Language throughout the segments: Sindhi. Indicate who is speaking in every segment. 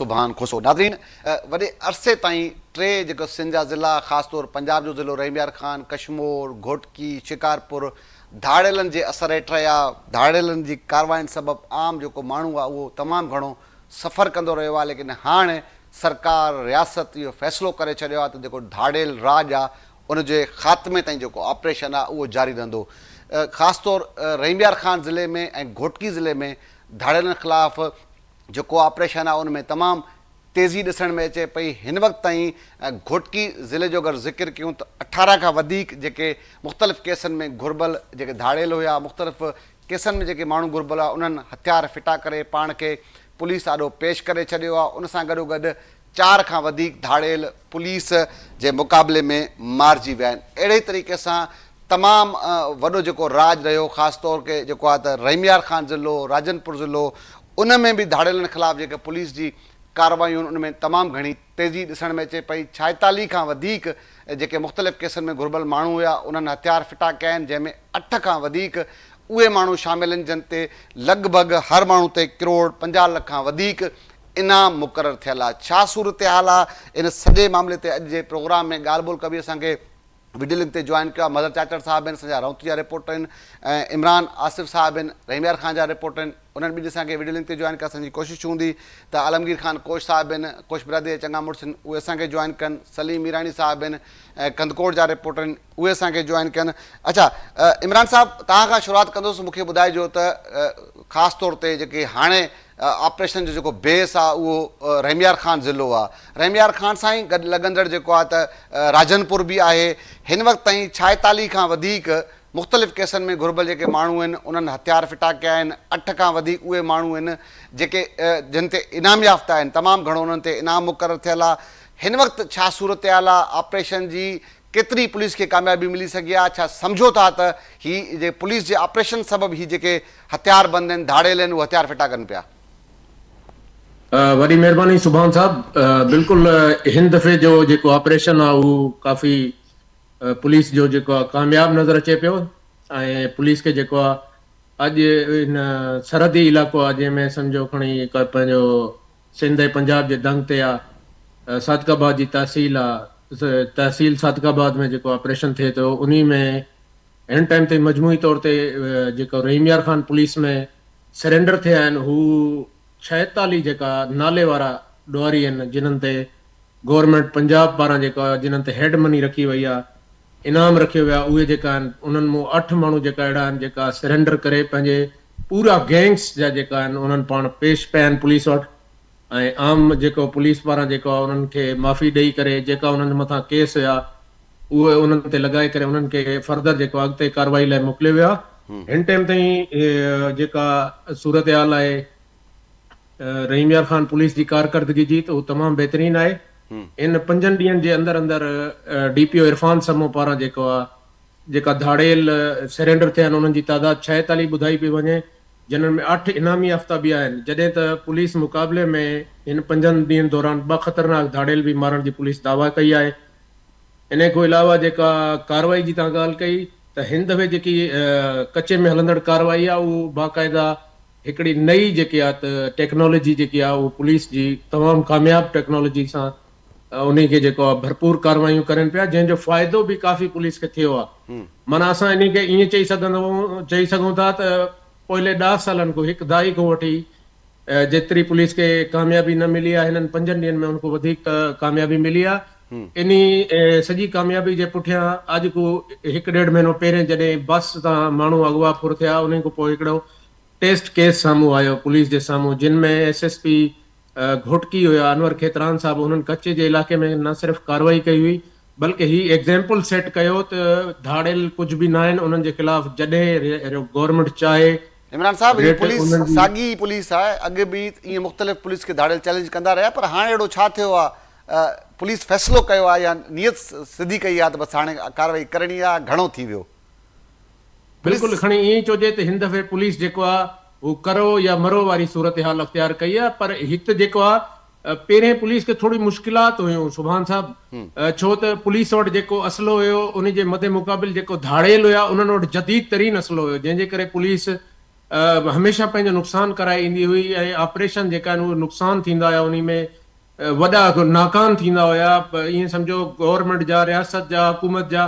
Speaker 1: سبحان کوسو. ناظرين وڏي عرصي تائين ٽي جيڪو سنڌ جا ضلعا خاص طور پنجاب جو ضلعو رحيم يار خان، ڪشمور، گهوٽڪي، شڪارپور ڌاڙيلن جي اثر هيٺ رهيا، ڌاڙيلن جي ڪارواين سبب عام جيڪو ماڻهو آهي اهو تمام گهڻو سفر ڪندو رهيو آهي ليڪن هاڻ سرڪار رياست اهو فيصلو ڪري ڇڏيو آهي ته جيڪو ڌاڙيل راڄ آهي ان جي خاتمي تائين جيڪو آپريشن آهي اهو جاري رهندو خاص طور رحيم يار خان ضلعي ۾ ۽ گهوٽڪي ضلعي ۾ ڌاڙيلن خلاف جيڪو آپريشن آهي ان ۾ تمام تيزي ڏسڻ ۾ اچي پئي هن وقت تائين گهوٽڪي ضلعي جو اگر ذڪر ڪيون ته 18 کان وڌيڪ جيڪي مختلف ڪيسن ۾ گهربل جيڪي ڌاڙيل هيا مختلف ڪيسن ۾ جيڪي ماڻهو گهربل هئا انهن هٿيار ڦٽا ڪري پاڻ کي پوليس آڏو پيش ڪري ڇڏيو آهي ان سان گڏوگڏ چار کان وڌيڪ ڌاڙيل پوليس جي مقابلي ۾ مارجي ويا آهن اهڙي طريقي سان تمام وڏو جيڪو راڄ رهيو خاص طور ڪي جيڪو آهي ته رحيم يار خان ضلعو راجن پور ضلعو ان ۾ به ڌاڙيلن خلاف جيڪي پوليس جي ڪارروايون ان ۾ تمام گهڻي تيزي ڏسڻ ۾ اچي پئي 46 کان وڌيڪ جيڪي مختلف ڪيسن ۾ گهربل ماڻهو هيا انهن هٿيار ڦٽا ڪيا آهن جنهن ۾ اٺ کان وڌيڪ اهي ماڻهو شامل آهن جن تي لڳ ڀڳ هر ماڻهو تي ڪروڙ 50 لک کان وڌيڪ انعام مقرر ٿيل آ ڇا صورتحال آ ان سڄي معاملي تي اڄ جي پروگرام ۾ ڳالهه ٻولهه ڪبي اسان کي وڊيو لنڪ تي جوائن ڪيو آ مظهر چاچڙ صاحب آهن اسان جا رونتي جا رپورٽر آهن ۽ عمران آصف صاحب آهن رحيم يار خان جا رپورٽر آهن انهن ٻنهي اسان کي وڊيو لنڪ تي جوائن ڪيو اسان جي ڪوشش هوندي ته عالمگير خان ڪوش صاحب آهن ڪوش برادري جا چڱا مڙس آهن اهي اسان کي جوائن ڪن سليم ميراڻي صاحب آهن ۽ ڪنڌڪوٽ جا رپورٽر آهن اهي اسان کي جوائن ڪن اڇا عمران صاحب توهان کان شروعات ڪندس مون کي ٻڌائجو ته خاص طور تي جيڪي هاڻي آپريشن جو جيڪو بيس آ اهو رحيم يار خان ضلعو آ رحيم يار خان سان ئي گڏ لڳندڙ جيڪو آ ته راجن پور به آهي هن وقت تائين 46 کان وڌيڪ مختلف ڪيسن ۾ گهربل جيڪي ماڻهو آهن انهن هٿيار ڦٽا ڪيا آهن اٺ کان وڌيڪ اهي ماڻهو آهن جيڪي جن تي انعام يافته آهن تمام گهڻو انهن تي انعام مقرر ٿيل آ هن وقت ڇا صورتحال آ آپريشن جي ڪيتري پوليس کي ڪاميابي ملي سگهي آ ڇا سمجهو ٿا ته هي جي پوليس جي آپريشن سبب هي جيڪي هٿيار بند آهن ڌاڙيل آهن اهي هٿيار ڦٽا ڪن پيا.
Speaker 2: وڏي مهرباني سبحان صاحب بلڪل هن دفعي جو جيڪو آپريشن آ اهو ڪافي پوليس جو جيڪو آ ڪامياب نظر اچي پيو ۽ پوليس کي جيڪو آ اڄ ان سرحدي علائقو آ جنهن ۾ سمجهو کڻي پنهنجو سنڌ ۽ پنجاب جي دنگ تي آ صادق آباد جي تحصيل آ تحصيل صادق آباد ۾ جيڪو آپريشن ٿئي ٿو انهي ۾ هن ٽائيم تائين مجموعي طور تي جيڪو رحيم يار خان پوليس ۾ سرينڊر ٿيا آهن هو 46 جيڪا نالي وارا ڏوهاري آهن جنهن تي گورنمينٽ پنجاب پاران جيڪا جنهن تي هيڊ مني رکي وئي آ انعام رکيو ويا اهي جيڪا آهن انهن مون اٺ ماڻهو جيڪا اهڙا آهن جيڪا سرينڊر ڪري پنهنجي پورا گينگس جا جيڪا آهن انهن پاڻ پيش پيا آهن پوليس وٽ ۽ عام جيڪو پوليس پاران جيڪو آهي انهن کي معافي ڏئي ڪري جيڪا انهن مٿان ڪيس هيا اهي انهن تي لڳائي ڪري انهن کي فردر جيڪو اڳتي ڪارروائي لاء موڪليو ويو آهي هن ٽائيم تائين جيڪا صورتحال آهي رحيم يار خان پوليس جي ڪارڪردگي جي ته هو تمام بهترين آهي ان پنجن ڏينهن جي اندر اندر D P O Irfan Samoon پاران جيڪو آهي جيڪا ڌاڙيل سرينڊر ٿيا آهن انهن جي تعداد 46 ٻڌائي پئي وڃي جنھن ۾ اٺ انعامي يافته به آهن جڏهن ته پوليس مقابلي ۾ هن پنجن ڏينهن دوران ٻه خطرناڪ ڌاڙيل به مارڻ جي پوليس دعويٰ ڪئي آهي انهي کان علاوه جيڪا ڪارروائي جي توهان ڳالهه ڪئي ته هن دفعي جيڪي ڪچي ۾ هلندڙ ڪارروائي آهي اهو باقاعده هڪڙي نئي جيڪي آهي ته ٽيڪنالاجي جيڪي آهي اهو پوليس جي تمام ڪامياب ٽيڪنالاجي سان انهي کي جيڪو آهي ڀرپور ڪارروايون ڪرين پيا جنهن جو فائدو به ڪافي پوليس کي ٿيو آهي معنيٰ اسان انهي کي ائين چئي سگهندو چئي سگهون ٿا ته پوئلي ڏهه سالن کان هڪ دهائي کان وٺي جيتري پوليس کي ڪاميابي نه ملي آهي هنن پنجن ڏينهن ۾ ان کان وڌيڪ ڪاميابي ملي آهي انهي سڄي ڪاميابي جي پٺيان اڄ ڪو هڪ ڏيڍ مهينو پهرين جڏهن بس تان ماڻهو اغوا ڦر ٿيا انهي کان پوء هڪڙو ٽيسٽ ڪيس سامهون آيو پوليس جي سامهون جن ۾ ايس ايس پي گهوٽڪي هيا انور کيتران صاحب انهن ڪچي جي علائقي ۾ نه صرف ڪارروائي ڪئي هئي بلڪه هي ايگزيمپل سيٽ ڪيو ته ڌاڙيل ڪجهه به ناهن انهن جي خلاف جڏهن گورنمينٽ چاهي
Speaker 1: عمران صاحب هي
Speaker 2: ريٽ
Speaker 1: پوليس
Speaker 2: انهن جي.
Speaker 1: ساڳي ئي پوليس آهي اڳ به ائين مختلف پوليس کي ڌاڙيل چئلينج ڪندا رهيا پر هاڻي اهڙو ڇا ٿيو آهي پوليس فيصلو ڪيو آهي يا نيت سڌي ڪئي آهي ته بس هاڻي ڪارروائي ڪرڻي آهي گهڻو ٿي ويو.
Speaker 2: بلڪل کڻي ائين ئي چئجي ته هن دفعي پوليس جيڪو آ هو ڪرو يا مرو واري صورتحال اختيار ڪئي آ پر هت جيڪو آ پهرين پوليس کي ٿوري مشڪلات هيون سبحان صاحب ڇو ته پوليس وٽ جيڪو اسلحو هيو ان جي مد مقابل جيڪو ڌاڙيل هيا انهن وٽ جديد ترين اسلحو هيو جنهن جي ڪري پوليس هميشه پنهنجو نقصان ڪرائي ايندي هئي ۽ آپريشن جيڪا آهن اهي نقصان ٿيندا هيا انهي ۾ وڏا ناڪام ٿيندا هيا ائين سمجهو گورنمينٽ جا رياست جا حڪومت جا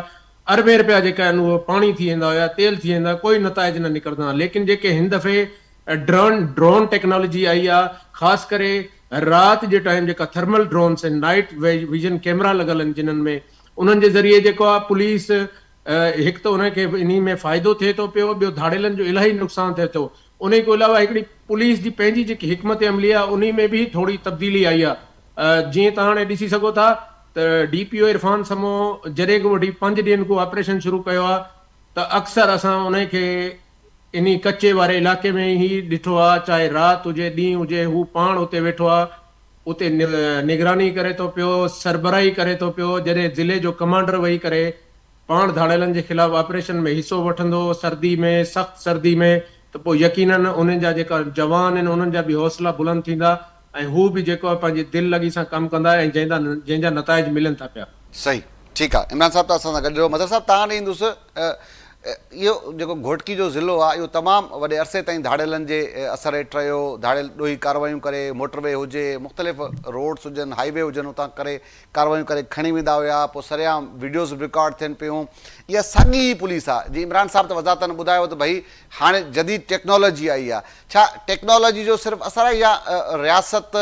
Speaker 2: اربين رپيا جيڪا آهن اهي پاڻي ٿي ويندا هيا تيل ٿي ويندا ڪوئي نتائج نه نڪرندا هئا ليڪن جيڪي هن دفعي ڊرون ڊرون ٽيڪنالاجي آئي آهي خاص ڪري رات جي ٽائيم جيڪا ٿرمل ڊرونس آهن نائيٽ ويزن ڪيمرا لڳل آهن جنھن ۾ انهن جي ذريعي جيڪو آهي پوليس هڪ ته انهن کي انهي ۾ فائدو ٿئي ٿو پيو ٻيو ڌاڙيلن جو الاهي نقصان ٿئي ٿو انهي کان علاوه هڪڙي پوليس جي پنهنجي جيڪي حڪمت عملي آهي انهي ۾ به ٿوري تبديلي آئي آهي جيئن توهان هاڻي ڏسي سگهو ٿا ته D P O Irfan Samoon جڏهن کان وٺي پنج ڏينهن کان آپريشن شروع ڪيو آهي ته اڪثر اسان انهي کي انهي ڪچي واري علائقي ۾ ئي ڏٺو آهي چاهي رات هجي ڏينهن هجي هو پاڻ اتي ويٺو آهي اتي نگراني ڪري ٿو پيو سربراهي ڪري ٿو پيو جڏهن ضلعي جو ڪمانڊر ويهي ڪري پاڻ ڌاڙيلن جي خلاف آپريشن ۾ حصو وٺندو سردي ۾ سخت سردي ۾ ته پوء يقينن انهن جا جيڪا جوان آهن انهن جا به حوصلا بلند ٿيندا ۽ هو به جيڪو آهي پنهنجي دل لڳي سان ڪم ڪندا ۽ جنهن جا نتائج ملن ٿا پيا.
Speaker 1: صحيح ٺيڪ آ عمران صاحب ته اسان سان گڏ رهو مظهر صاحب توهان ڏي ايندس اهو جيڪو گهوٽڪي جو ضلعو آ اهو تمام وڏي عرصي تائين ڌاڙيلن جي اثر هيٺ رهيو ڌاڙيل ڏوهي ڪارروايون ڪري موٽر وي هجي مختلف روڊس هجن هائي وي هجن اتان ڪري ڪارروايون ڪري کڻي ويندا هيا پوء سرعام وڊيوز به رڪارڊ ٿين پيون اها ساڳي ئي پوليس آ جي عمران صاحب ته وضاحتن ٻڌايو ته ڀئي هاڻي جديد ٽيڪنالاجي آئي آ ڇا ٽيڪنالاجي جو صرف اثر آهي يا رياست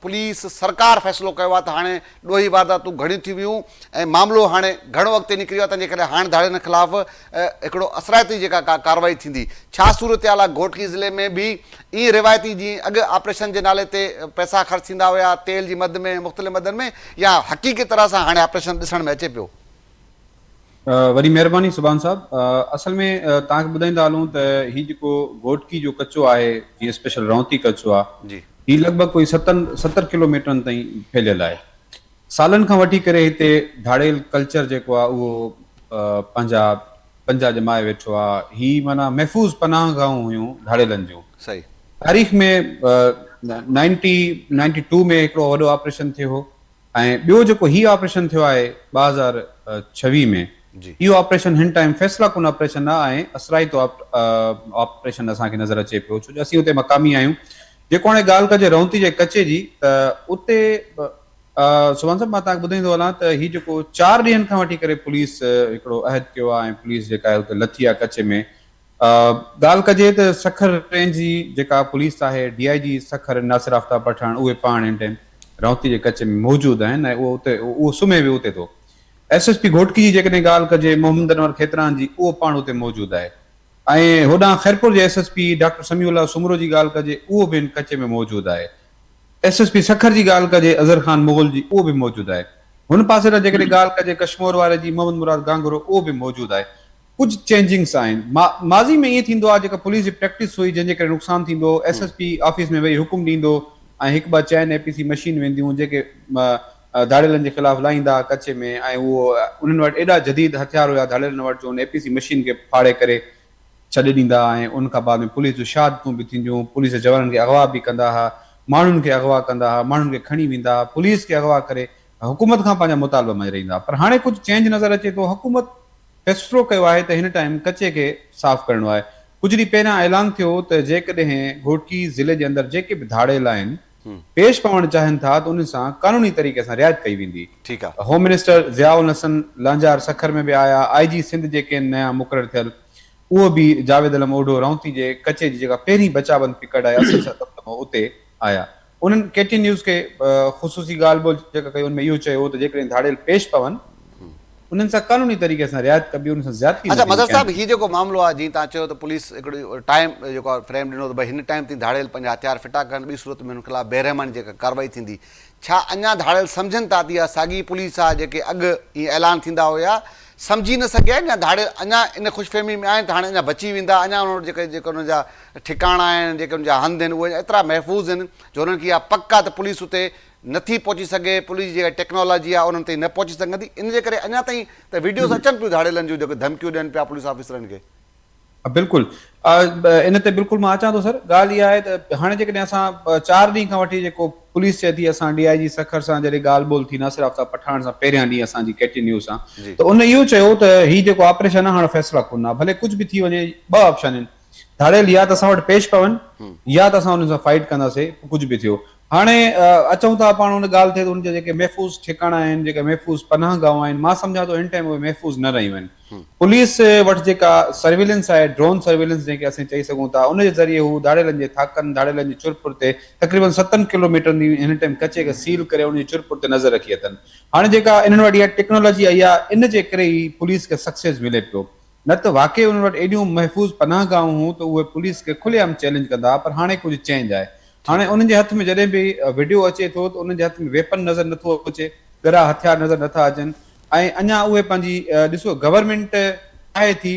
Speaker 1: پوليس سرڪار فيصلو ڪيو آهي ته هاڻي ڏوهي وارداتون گهڻيون ٿي ويون ۽ معاملو هاڻي گهڻو اڳتي نڪري ويو آهي تنهنجي ڪري هاڻ ڌاڙيلن خلاف هڪڙو اثرائتي جيڪا ڪا ڪارروائي ٿيندي ڇا صورتحال آهي گهوٽڪي ضلعي ۾ به ائين روايتي جيئن اڳ آپريشن جي نالي تي پئسا خرچ ٿيندا هيا تيل جي مد ۾ مختلف مدن ۾ يا حقيقي طرح سان هاڻي آپريشن ڏسڻ ۾ اچي پيو.
Speaker 3: وڏي مهرباني سبحان صاحب اصل ۾ توهان کي ٻڌائيندا هلون ته هي جيڪو گهوٽڪي جو ڪچو آهي جيئن اسپيشل رونتي ڪچو آهي
Speaker 1: جي.
Speaker 3: هي لڳ ڀڳ ڪوئي ستن ستر ڪلو ميٽرن تائين ڦهليل آهي سالن کان وٺي ڪري هتي ڌاڙيل ڪلچر جيڪو آهي اهو پنهنجا پنجا ڄمائي ويٺو آهي هي معنيٰ محفوظ پناهه گاهون هيون ڌاڙيلن جون
Speaker 1: صحيح.
Speaker 3: تاريخ ۾ نائنٽي نائنٽي ٽو ۾ هڪڙو وڏو آپريشن ٿيو هو ۽ ٻيو جيڪو هي آپريشن ٿيو آهي 2026 ۾
Speaker 1: جي.
Speaker 3: اهو آپريشن هن ٽائيم فيصله ڪن آپريشن آهي ۽ اثرائتو آپريشن اسان کي نظر اچي پيو ڇو جو اسين اتي مقامي آهيون جيڪو هاڻي ڳالهه ڪجي رونتي جي ڪچي جي ته اتي سبحان صاحب مان توهان کي ٻڌائيندو هلان ته هي جيڪو چار ڏينهن کان وٺي ڪري پوليس هڪڙو عهد ڪيو آهي ۽ پوليس جيڪا آهي اتي لٿي آهي ڪچي ۾ ڳالهه ڪجي ته سکر رينج جي جيڪا پوليس آهي D I G Sukkur Nasir Aftab Pathan اهي پاڻ هن ٽائيم رونتي جي ڪچي ۾ موجود آهن ۽ اهو اتي اهو سمهي به اتي ٿو. ايس ايس پي گهوٽڪي جي جيڪڏهن ڳالهه ڪجي محمد انور کيتران جي اهو پاڻ اتي موجود آهي ۽ هوڏانهن خيرپور جي S S P doctor Samiullah Soomro جي ڳالهه ڪجي اهو به هن ڪچي ۾ موجود آهي. ايس ايس پي سکر جي ڳالهه ڪجي اظهر خان مغل جي اهو به موجود آهي. هن پاسي ڏانهن جيڪڏهن ڳالهه ڪجي ڪشمور واري جي محمد مراد گانگهرو اهو به موجود آهي. ڪجهه چينجنگس آهن. ماضي ۾ ائين ٿيندو آهي جيڪا پوليس جي پريڪٽس هئي جنهن جي ڪري نقصان ٿيندو هو ايس ايس پي آفيس ۾ ويهي حڪم ڏيندو ۽ هڪ ٻه چئن اي پي سي مشين وينديون جيڪي ڌاڙيلن جي خلاف لاهيندا ها ڪچي ۾ ۽ اهو انهن وٽ ايڏا جديد هٿيار هيا ڌاڙيلن وٽ جو ان اي پي سي مشين کي ڦاڙي ڪري ڇڏي ڏيندا ها ۽ ان کان بعد ۾ پوليس جون شهادتون به ٿينديون پوليس جي جوانن کي اغوا به ڪندا ها ماڻهن کي اغوا ڪندا ها ماڻهن کي کڻي ويندا ها پوليس کي اغوا ڪري حڪومت کان پنهنجا مطالبا مڃرائيندا ها پر هاڻي ڪجهه چينج نظر اچي ٿو حڪومت فيصلو ڪيو آهي ته هن ٽائيم ڪچي کي صاف ڪرڻو آهي. ڪجهه ڏينهن پهريان اعلان ٿيو ته جيڪڏهن گهوٽڪي ضلعي جي اندر جيڪي به ڌاڙيل آهن پيش پوڻ چاهين ٿا ته انهن سان قانوني طريقي سان رعايت ڪئي ويندي.
Speaker 1: ٺيڪ آ.
Speaker 3: Home minister Zia ul Hassan Lanjar Sukkur ۾ به آيا، آء جي سنڌ جيڪي نيا مقرر ٿيل اهو به جاويد علم اوڍو رونتي جي ڪچي جي جيڪا پهرين بچا بند پڪڙ آهي اصل سان دمدمو اتي آيا. انهن ڪي ٽي نيوز کي خصوصي ڳالهه ٻولهه جيڪا ڪئي ان ۾ اهو چيو ته جيڪڏهن ڌاڙيل پيش پون انهن سان قانوني طريقي سان رعايت ڪبي انهن سان زيادتي نه
Speaker 1: اڇا
Speaker 3: ٿيندي
Speaker 1: مظهر
Speaker 3: ڪنهن
Speaker 1: صاحب هي جيڪو معاملو آهي جيئن توهان چيو ته پوليس هڪڙو ٽائيم جيڪو آهي فريم ڏنو ته ڀئي هن ٽائيم تائين ڌاڙيل پنهنجا هٿيار ڦٽا ڪن ٻي صورت ۾ انهن خلاف بيرحماڻي جيڪا ڪارروائي ٿيندي ڇا اڃا ڌاڙيل سمجهن ٿا ته اها ساڳي پوليس آهي جيڪي اڳ ائين اعلان ٿيندا هيا سمجهي نه سگهيا آهن يا ڌاڙيل اڃا ان خوش فهمي ۾ آهن ته هاڻي اڃا بچي ويندا اڃا انهن وٽ جيڪي جيڪي انهن جا ٺڪاڻا آهن، جيڪي انهن جا هنڌ آهن، اهي ايترا محفوظ آهن جو انهن کي اها پڪ آهي ته پوليس اتي نه ٿي پهچي سگهي، پوليس جي جيڪا ٽيڪنالاجي آهي انهن تائين نه پهچي سگهندي، ان جي ڪري اڃا تائين ته وڊيوز اچن پيون ڌاڙيلن جون جيڪي ڌمڪيون ڏين پيا پوليس آفيسرن کي.
Speaker 3: بلڪل ان تي بلڪل مان اچان ٿو سر، ڳالهه اها آهي ته هاڻي جيڪڏهن اسان چار ڏينهن کان وٺي جيڪو پوليس چئي ٿي اسان ڊي I جي سکر سان جڏهن ڳالهه ٻولهه ٿي ناصر آفتاب پٺاڻ سان پهريان ڏينهن اسان جي ڪي ٽي نيوز سان
Speaker 1: جي.
Speaker 3: ته ان اهو چيو ته هي جيڪو آپريشن آهي هاڻ فيصلا ڪن آهي ڀلي ڪجهه به ٿي وڃي ٻه آپشن آهن. ڌاڙيل يا ته اسان وٽ پيش پون يا ته اسان انهن سان فائيٽ ڪنداسي پوء ڪجهه به ٿيو. هاڻي اچون ٿا پاڻ ان ڳالهه تي ته ان جا جيڪي محفوظ ٺڪاڻا آهن، جيڪا محفوظ پناهه گاهون آهن، مان سمجهان ٿو هن ٽائيم اهي محفوظ نه رهيون آهن. پوليس وٽ جيڪا سرويلنس آهي، ڊرون سرويلنس جنهن کي اسين چئي سگهون ٿا، ان جي ذريعي هو ڌاڙيلن جي ٿاڪن، ڌاڙيلن جي چرپر تي تقريبن ستن ڪلوميٽرن جي هن ٽائيم ڪچي کي سيل ڪري ان جي چرپر تي نظر رکي اٿن. هاڻي جيڪا انهن وٽ اها ٽيڪنالاجي آئي آهي، ان جي ڪري ئي پوليس کي سڪسيس ملي پيو. نه ته واقعي انهن وٽ ايڏيون محفوظ پناهه گاهون هيون ته اهي پوليس کي کلي عام چئلينج ڪندا ها پر هاڻي ڪجهه چينج آهي. هاڻي انهن جي هٿ ۾ جڏهن به وڊيو اچي ٿو ته انهن جي هٿ ۾ ويپن نظر نٿو اچي، ڳرا هٿيار نظر نٿا اچن ۽ اڃا اهي پنهنجي ڏسو گورنمينٽ چاهي ٿي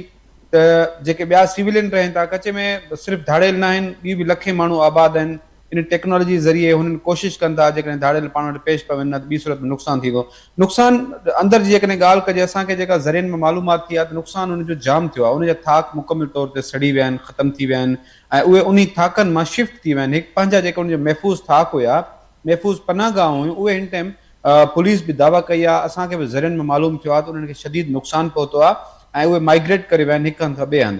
Speaker 3: ته جيڪي ٻيا سويلين رهن ٿا ڪچي ۾ صرف ڌاڙيل ناهن ٻيون به لکين ماڻهو آباد آهن ان ٽيڪنالاجي ذريعي هنن ڪوشش ڪن ٿا جيڪڏهن ڌاڙيل پاڻ وٽ پيش پون نه ته ٻي صورت ۾ نقصان ٿيندو. نقصان اندر جي جيڪڏهن ڳالهه ڪجي اسان کي جيڪا ذريعن مان معلومات ٿي آهي ته نقصان ان جو جام ٿيو آهي ان جا ٿاڪ مڪمل طور تي سڙي ويا آهن ختم ٿي ويا آهن ۽ اهي انهي ٿاڪن مان شفٽ ٿي ويا آهن هڪ پنهنجا جيڪي ان جو محفوظ ٿاڪ هيا محفوظ پناهه گاهون هيون اهي هن ٽائيم پوليس به دعويٰ ڪئي آهي اسان کي به ذريعن مان معلوم ٿيو آهي ته انهن کي شديد نقصان پهتو آهي ۽ اهي مائگريٽ ڪري ويا آهن هڪ هنڌ کان ٻئي هنڌ.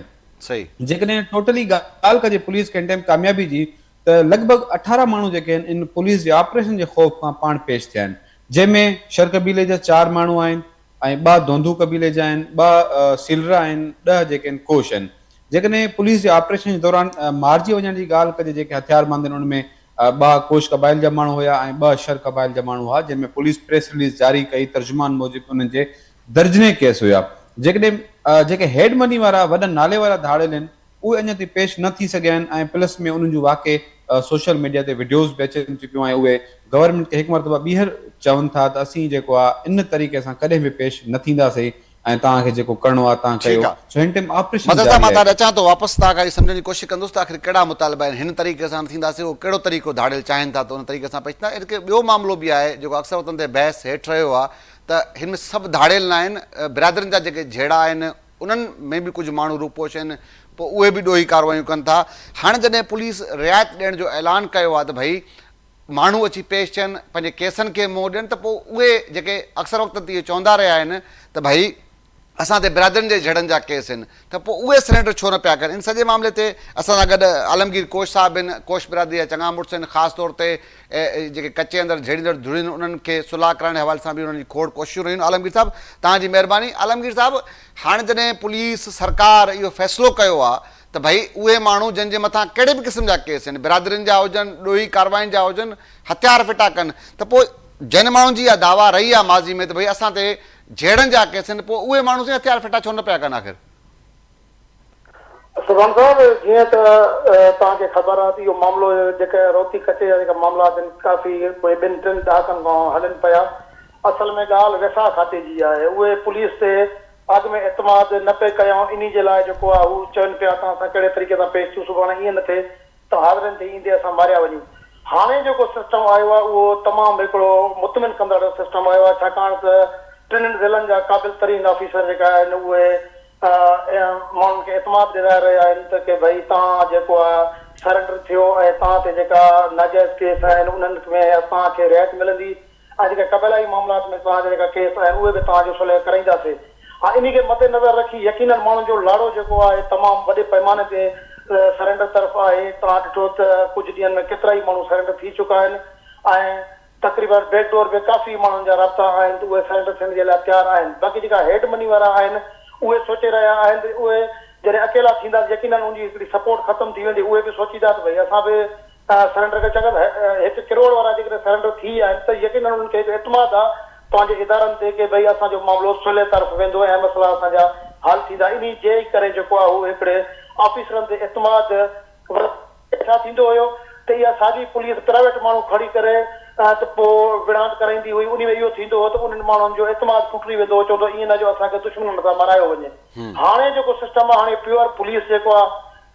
Speaker 1: صحيح.
Speaker 3: جيڪڏهن ٽوٽلي ڳالهه ڪجي پوليس کي هن ٽائيم ڪاميابي جي ته لڳ ڀڳ 18 ماڻهو جيڪي آهن ان پوليس جي آپريشن جي خوف کان پاڻ پيش ٿيا آهن جنهن ۾ شر قبيلي جا چار ماڻهو آهن ۽ ٻه ڌونڌو قبيلي جا آهن ٻه سيلرا آهن ڏهه جيڪي آهن ڪوش آهن جيڪڏهن پوليس جي آپريشن جي دوران مارجي وڃڻ جي ڳالهه ڪجي جيڪي هٿياربند آهن ان ۾ ٻه ڪوش قبائل جا ماڻهو هيا ۽ ٻه شر قبائل جا ماڻهو هئا جنهن ۾ پوليس پريس رليز جاري ڪئي ترجمان موجب انهن جي درجنين ڪيس هيا. جيڪڏهن جيڪي هيڊ مني وارا وڏن نالي وارا ڌاڙيل آهن اهي اڃا تائين پيش نه ٿي سگهيا آهن ۽ پلس ۾ انهن جون واقعي سوشل ميڊيا تي وڊيوز به اچن ٿيون پيون ۽ اهي گورنمينٽ کي هڪ مرتبه ٻيهر چون ٿا ته اسين جيڪو آهي ان طريقي سان ڪڏهن به پيش نه ٿينداسين ۽ توهان کي جيڪو ڪرڻو آهي توهان
Speaker 1: ٺيڪ
Speaker 3: ڪيو
Speaker 1: آ
Speaker 3: سو هن ٽائيم آپريشن
Speaker 1: مظهر صاحب
Speaker 3: جاري
Speaker 1: مان
Speaker 3: آهي.
Speaker 1: توهان ڏي اچان ٿو واپس توهان کان اهو سمجهڻ جي ڪوشش ڪندس ته آخر ڪهڙا مطالبا آهن هن طريقي سان نه ٿينداسين اهو ڪهڙو طريقو ڌاڙيل چاهين ٿا ته ان طريقي سان پيش ٿيندا هڪ ٻيو معاملو به آهي جيڪو اڪثر وقتن تي بحث هيٺ رهيو آهي ته هن ۾ سڀ ڌاڙيل ناهن، برادرين جا جيڪي جهيڙا آهن انهن ۾ به ڪجهه ماڻهو روپوش آهن پوء اهي به ڏوهي ڪارروايون ڪن ٿا. هاڻي جڏهن پوليس رعايت ڏيڻ جو اعلان ڪيو آهي ته ڀئي ماڻهو اچي پيش ٿين پنهنجي ڪيسن کي منهن ڏين ته پوء اهي جيڪي اڪثر وقت تي اهو چوندا رهيا آهن ته ڀئي اسان تي برادرين جي جهيڙن جا ڪيس آهن ته پوء اهي سرينڊر ڇو نه پيا ڪن؟ ان سڄي معاملي تي اسان سان گڏ عالمگير ڪوش صاحب آهن، ڪوش برادري جا چڱا مڙس آهن، خاص طور تي جيڪي ڪچي اندر جهيڙيندڙ ڌريون آهن انهن کي صلح ڪرائڻ جي حوالي سان به انهن جي کوڙ ڪوششون رهيون آهن. عالمگير صاحب توهان جي مهرباني. عالمگير صاحب هاڻي جڏهن پوليس سرڪار اهو فيصلو ڪيو آهي ته ڀئي اهي ماڻهو جن جي مٿان ڪهڙي به قسم جا ڪيس آهن برادرين جا هجن ڏوهي ڪاررواين جا هجن هٿيار ڦٽا ڪن ته پوء جن ماڻهن جي اها دعويٰ رهي آهي ماضي ۾ ته ڀئي اسان تي جهيڙن جا ڪيس آهن پوء اهي ماڻهو سائين هٿيار ڦٽا ڇو نه پيا ڪن آخر؟
Speaker 4: سبحان صاحب جيئن ته توهان کي خبر آهي ته اهو معاملو جيڪي روتي ڪچي جا جيڪا معاملا آهن ڪافي ڪوئي ٻن ٽن ڏهاڪن کان هلن پيا اصل ۾ ڳالهه ويساهه کاتي جي آهي اهي پوليس تي اڳ ۾ اعتماد نه پئي ڪيائون انهي جي لاء جيڪو آهي هو چون پيا ته اسان ڪهڙي طريقي سان پيش ٿيون سڀاڻي ائين نه ٿئي ته حاضرين ٿي ايندي اسان ماريا وڃون. هاڻي جيڪو سسٽم آيو آهي اهو تمام هڪڙو مطمئن ڪندڙ سسٽم آيو آهي ڇاڪاڻ ته ٽنهن ضلعن جا قابل ترين آفيسر جيڪا آهن اهي ماڻهن کي اعتماد ڏيارائي رهيا آهن ته ڪي ڀئي توهان جيڪو آهي سرينڊر ٿيو ۽ توهان تي جيڪا ناجائز ڪيس آهن انهن ۾ توهان کي رعايت ملندي ۽ جيڪي قبيلائي معاملات ۾ توهان جا جيڪا ڪيس آهن اهي به توهان جو صلح ڪرائينداسين. ها انهي کي مد نظر رکي يقينن ماڻهن جو لاڙو جيڪو آهي تمام وڏي پئماني تي سرينڊر طرف آهي. توهان ڏٺو ته ڪجهه ڏينهن ۾ ڪيترائي ماڻهو سرينڊر ٿي چڪا آهن ۽ تقريبن بيڪ ڊور به ڪافي ماڻهن جا رابطا آهن ته اهي سرينڊر ٿيڻ جي لاء تيار آهن. باقي جيڪا هيڊ مني وارا آهن اهي سوچي رهيا آهن ته اهي جڏهن اڪيلا ٿيندا ته يقينن ان جي هڪڙي سپورٽ ختم ٿي ويندي اهي به سوچيندا ته ڀئي اسان به سرينڊر ڪري ڇاڪاڻ ته هڪ ڪروڙ وارا جيڪڏهن سرينڊر ٿي ويا آهن ته يقينن انهن کي هڪ اعتماد آهي پنهنجي ادارن تي ڪي ڀئي اسان جو معاملو صلح طرف ويندو ۽ مسئلا اسان جا حل ٿيندا انهي جي ئي ڪري جيڪو آهي هو هڪڙي آفيسرن تي اعتماد ڇا ٿيندو هيو ته اها ساڳي پوليس پرائيويٽ ماڻهو کڻي ڪري ته پوء وڙهاند ڪرائيندي هئي انهي ۾ اهو ٿيندو هو ته انهن ماڻهن جو اعتماد ٽٽي ويندو هو چوندو ائين نه جو اسان کي دشمنن سان مارايو وڃي هاڻي جيڪو سسٽم آهي هاڻي پيور پوليس جيڪو آهي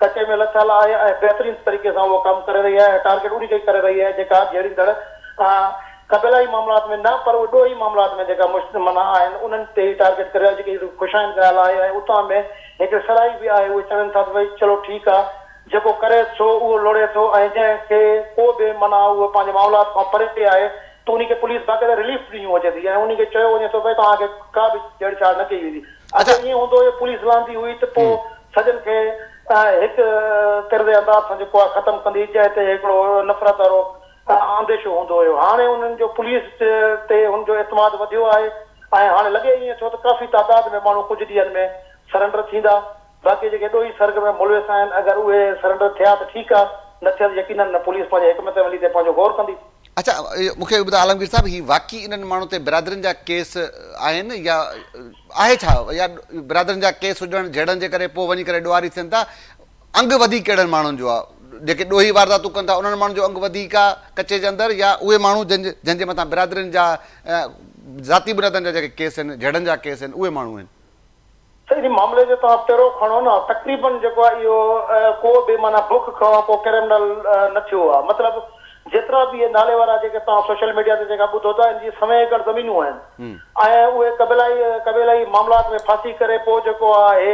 Speaker 4: ڪچي ۾ لٿل آهي ۽ بهترين طريقي سان اهو ڪم ڪري رهي آهي ۽ ٽارگيٽ انهي کي ئي ڪري رهي آهي جيڪا جهيڙيندڙ قبيلائي معاملات ۾ نه پر اهي ڏوهي معاملات ۾ جيڪا مشتمل آهن انهن تي ئي ٽارگيٽ ڪري رهي آهي جيڪي خوش آئند ڳالهه آهي ۽ اتان ۾ هڪڙي سرهائي به آهي اهي چون ٿا ته ڀئي چلو ٺيڪ آهي جيڪو ڪري سو اهو لوڙي ٿو ۽ جنهن کي ڪو به معنيٰ اهو پنهنجي معاملات کان پري آهي ته انهي کي پوليس باقاعده رليف ڏنيون اچي ٿي ۽ انهي کي چيو وڃي ٿو ڀئي توهان کي ڪا به ڇيڙ ڇاڙ نه ڪئي ويندي. اڳي ائين هوندو هيو پوليس لهندي هئي ته پوء سڄن کي هڪ طرز انداز سان جيڪو آهي ختم ڪندي جنهن تي هڪڙو نفرت وارو انديشو هوندو هيو هاڻي انهن جو پوليس تي هن جو اعتماد وڌيو آهي ۽ هاڻي لڳي ائين ٿو ته ڪافي تعداد ۾ ماڻهو ڪجهه ڏينهن ۾ سرنڊر ٿيندا باقي جيڪي ڏوهي سرگرم ملوث آهن اگر اهي سرنڊر ٿيا ته ٺيڪ آهي نه ٿيا ته يقينن پوليس پنهنجي حڪمت عملي تي پنهنجو غور ڪندي.
Speaker 1: اڇا مون کي اهو ٻڌاء عالمگير صاحب هي واقعي انهن ماڻهن تي برادرين جا ڪيس آهن يا آهي ڇا يا برادرين جا ڪيس هجڻ جهيڙن جي ڪري پوء وڃي ڪري ڏوهاري ٿين ٿا انگ وڌيڪ ڪهڙن ماڻهن جو آهي جيڪي ڏوهي وارداتون ڪن ٿا انهن ماڻهن جو انگ وڌيڪ آهي ڪچي جي اندر يا اهي ماڻهو جن جن جي مٿان برادرين جا ذاتي بنيادن جا جيڪي ڪيس آهن جهيڙن جا ڪيس آهن اهي ماڻهو آهن.
Speaker 4: سائين ان معاملي جو توهان پيرو کڻو نه تقريبن جيڪو آهي اهو ڪو به معنيٰ بک کان ڪو ڪرمنل نه ٿيو آهي مطلب جيترا به اهي نالي وارا جيڪي توهان سوشل ميڊيا تي جيڪا ٻڌو ٿا ان جي سوين ايڪڙ زمينون آهن ۽ اهي قبيلائي قبيلائي معاملات ۾ ڦاسي ڪري پوء جيڪو آهي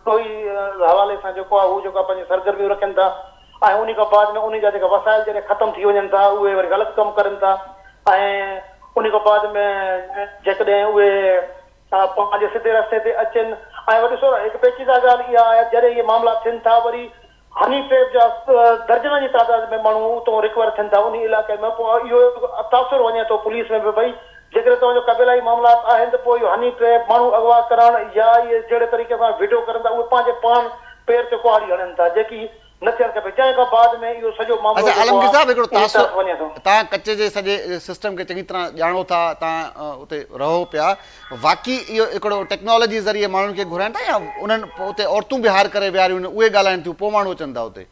Speaker 4: ڏوهي حوالي سان جيڪو آهي هو جيڪو آهي پنهنجون سرگرميون رکن ٿا ۽ انهي کان بعد ۾ انهي جا جيڪا وسائل جڏهن ختم ٿي وڃن ٿا اهي وري غلط ڪم ڪرن ٿا ۽ انهي کان بعد ۾ جيڪڏهن اهي پنهنجي سڌي رستي تي اچن ۽ وري ڏسو هڪ پيچيده ڳالهه اها آهي جڏهن اهي معاملا ٿين ٿا وري هني ٽريپ جا درجنن جي تعداد ۾ ماڻهو اتو رڪور ٿين ٿا انهي علائقي ۾ پوء اهو تاثر وڃي ٿو پوليس ۾ به ڀئي جيڪڏهن توهان جو قبيلائي معاملات آهن ته پوء اهو هني ٽريپ ماڻهو اغوا ڪرڻ يا اهي جهڙي طريقي سان وڊيو ڪرن ٿا اهي پنهنجي پاڻ پير تي ڪهاڙي هڻن ٿا جيڪي نه ٿيڻ کپي جنهن کان بعد ۾ اهو سڄو معاملو
Speaker 1: اڇا
Speaker 4: جيڪو
Speaker 1: عالمگير
Speaker 4: آهي
Speaker 1: صاحب هڪڙو
Speaker 4: انهي
Speaker 1: تاثر
Speaker 4: طرف وڃي ٿو.
Speaker 1: توهان ڪچي جي سڄي سسٽم کي چڱي طرح ڄاڻو ٿا توهان اتي رهو پيا واقعي اهو هڪڙو ٽيڪنالاجي ذريعي ماڻهن کي گهرائن ٿا يا انهن اتي عورتون به هائر ڪري ويهاريون آهن اهي ڳالهائن ٿيون پوء ماڻهو اچن ٿا اتي.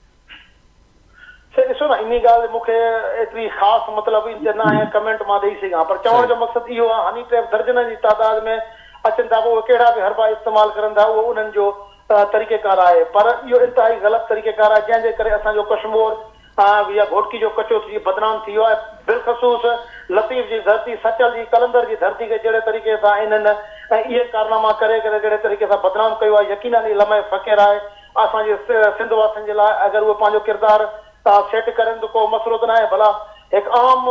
Speaker 4: سائين ڏسو نه انهي ڳالهه تي مون کي ايتري خاص مطلب ان تي ناهي ڪمينٽ مان ڏئي سگهان پر چوڻ
Speaker 1: صحيح.
Speaker 4: جو مقصد اهو آهي هني ٽريپ درجنن جي تعداد ۾ اچن ٿا پوء اهي ڪهڙا به حربا استعمال ڪرن ٿا اهو انهن جو طريقيڪار آهي پر اهو انتهائي غلط طريقيڪار آهي جنهن جي ڪري اسان جو ڪشمور يا گهوٽڪي جو ڪچو ٿي بدنام ٿي ويو آهي بالخصوص لطيف جي ڌرتي سچل جي قلندر جي ڌرتي کي جهڙي طريقي سان انهن اهي ڪارناما ڪري ڪري جهڙي طريقي سان بدنام ڪيو آهي يقينن هي لمحه فقير آهي اسان جي سنڌ واسين جي لاء اگر اهي پنهنجو ڪردار سيٽ ڪرين ته ڪو مسئلو ته ناهي ڀلا هڪ عام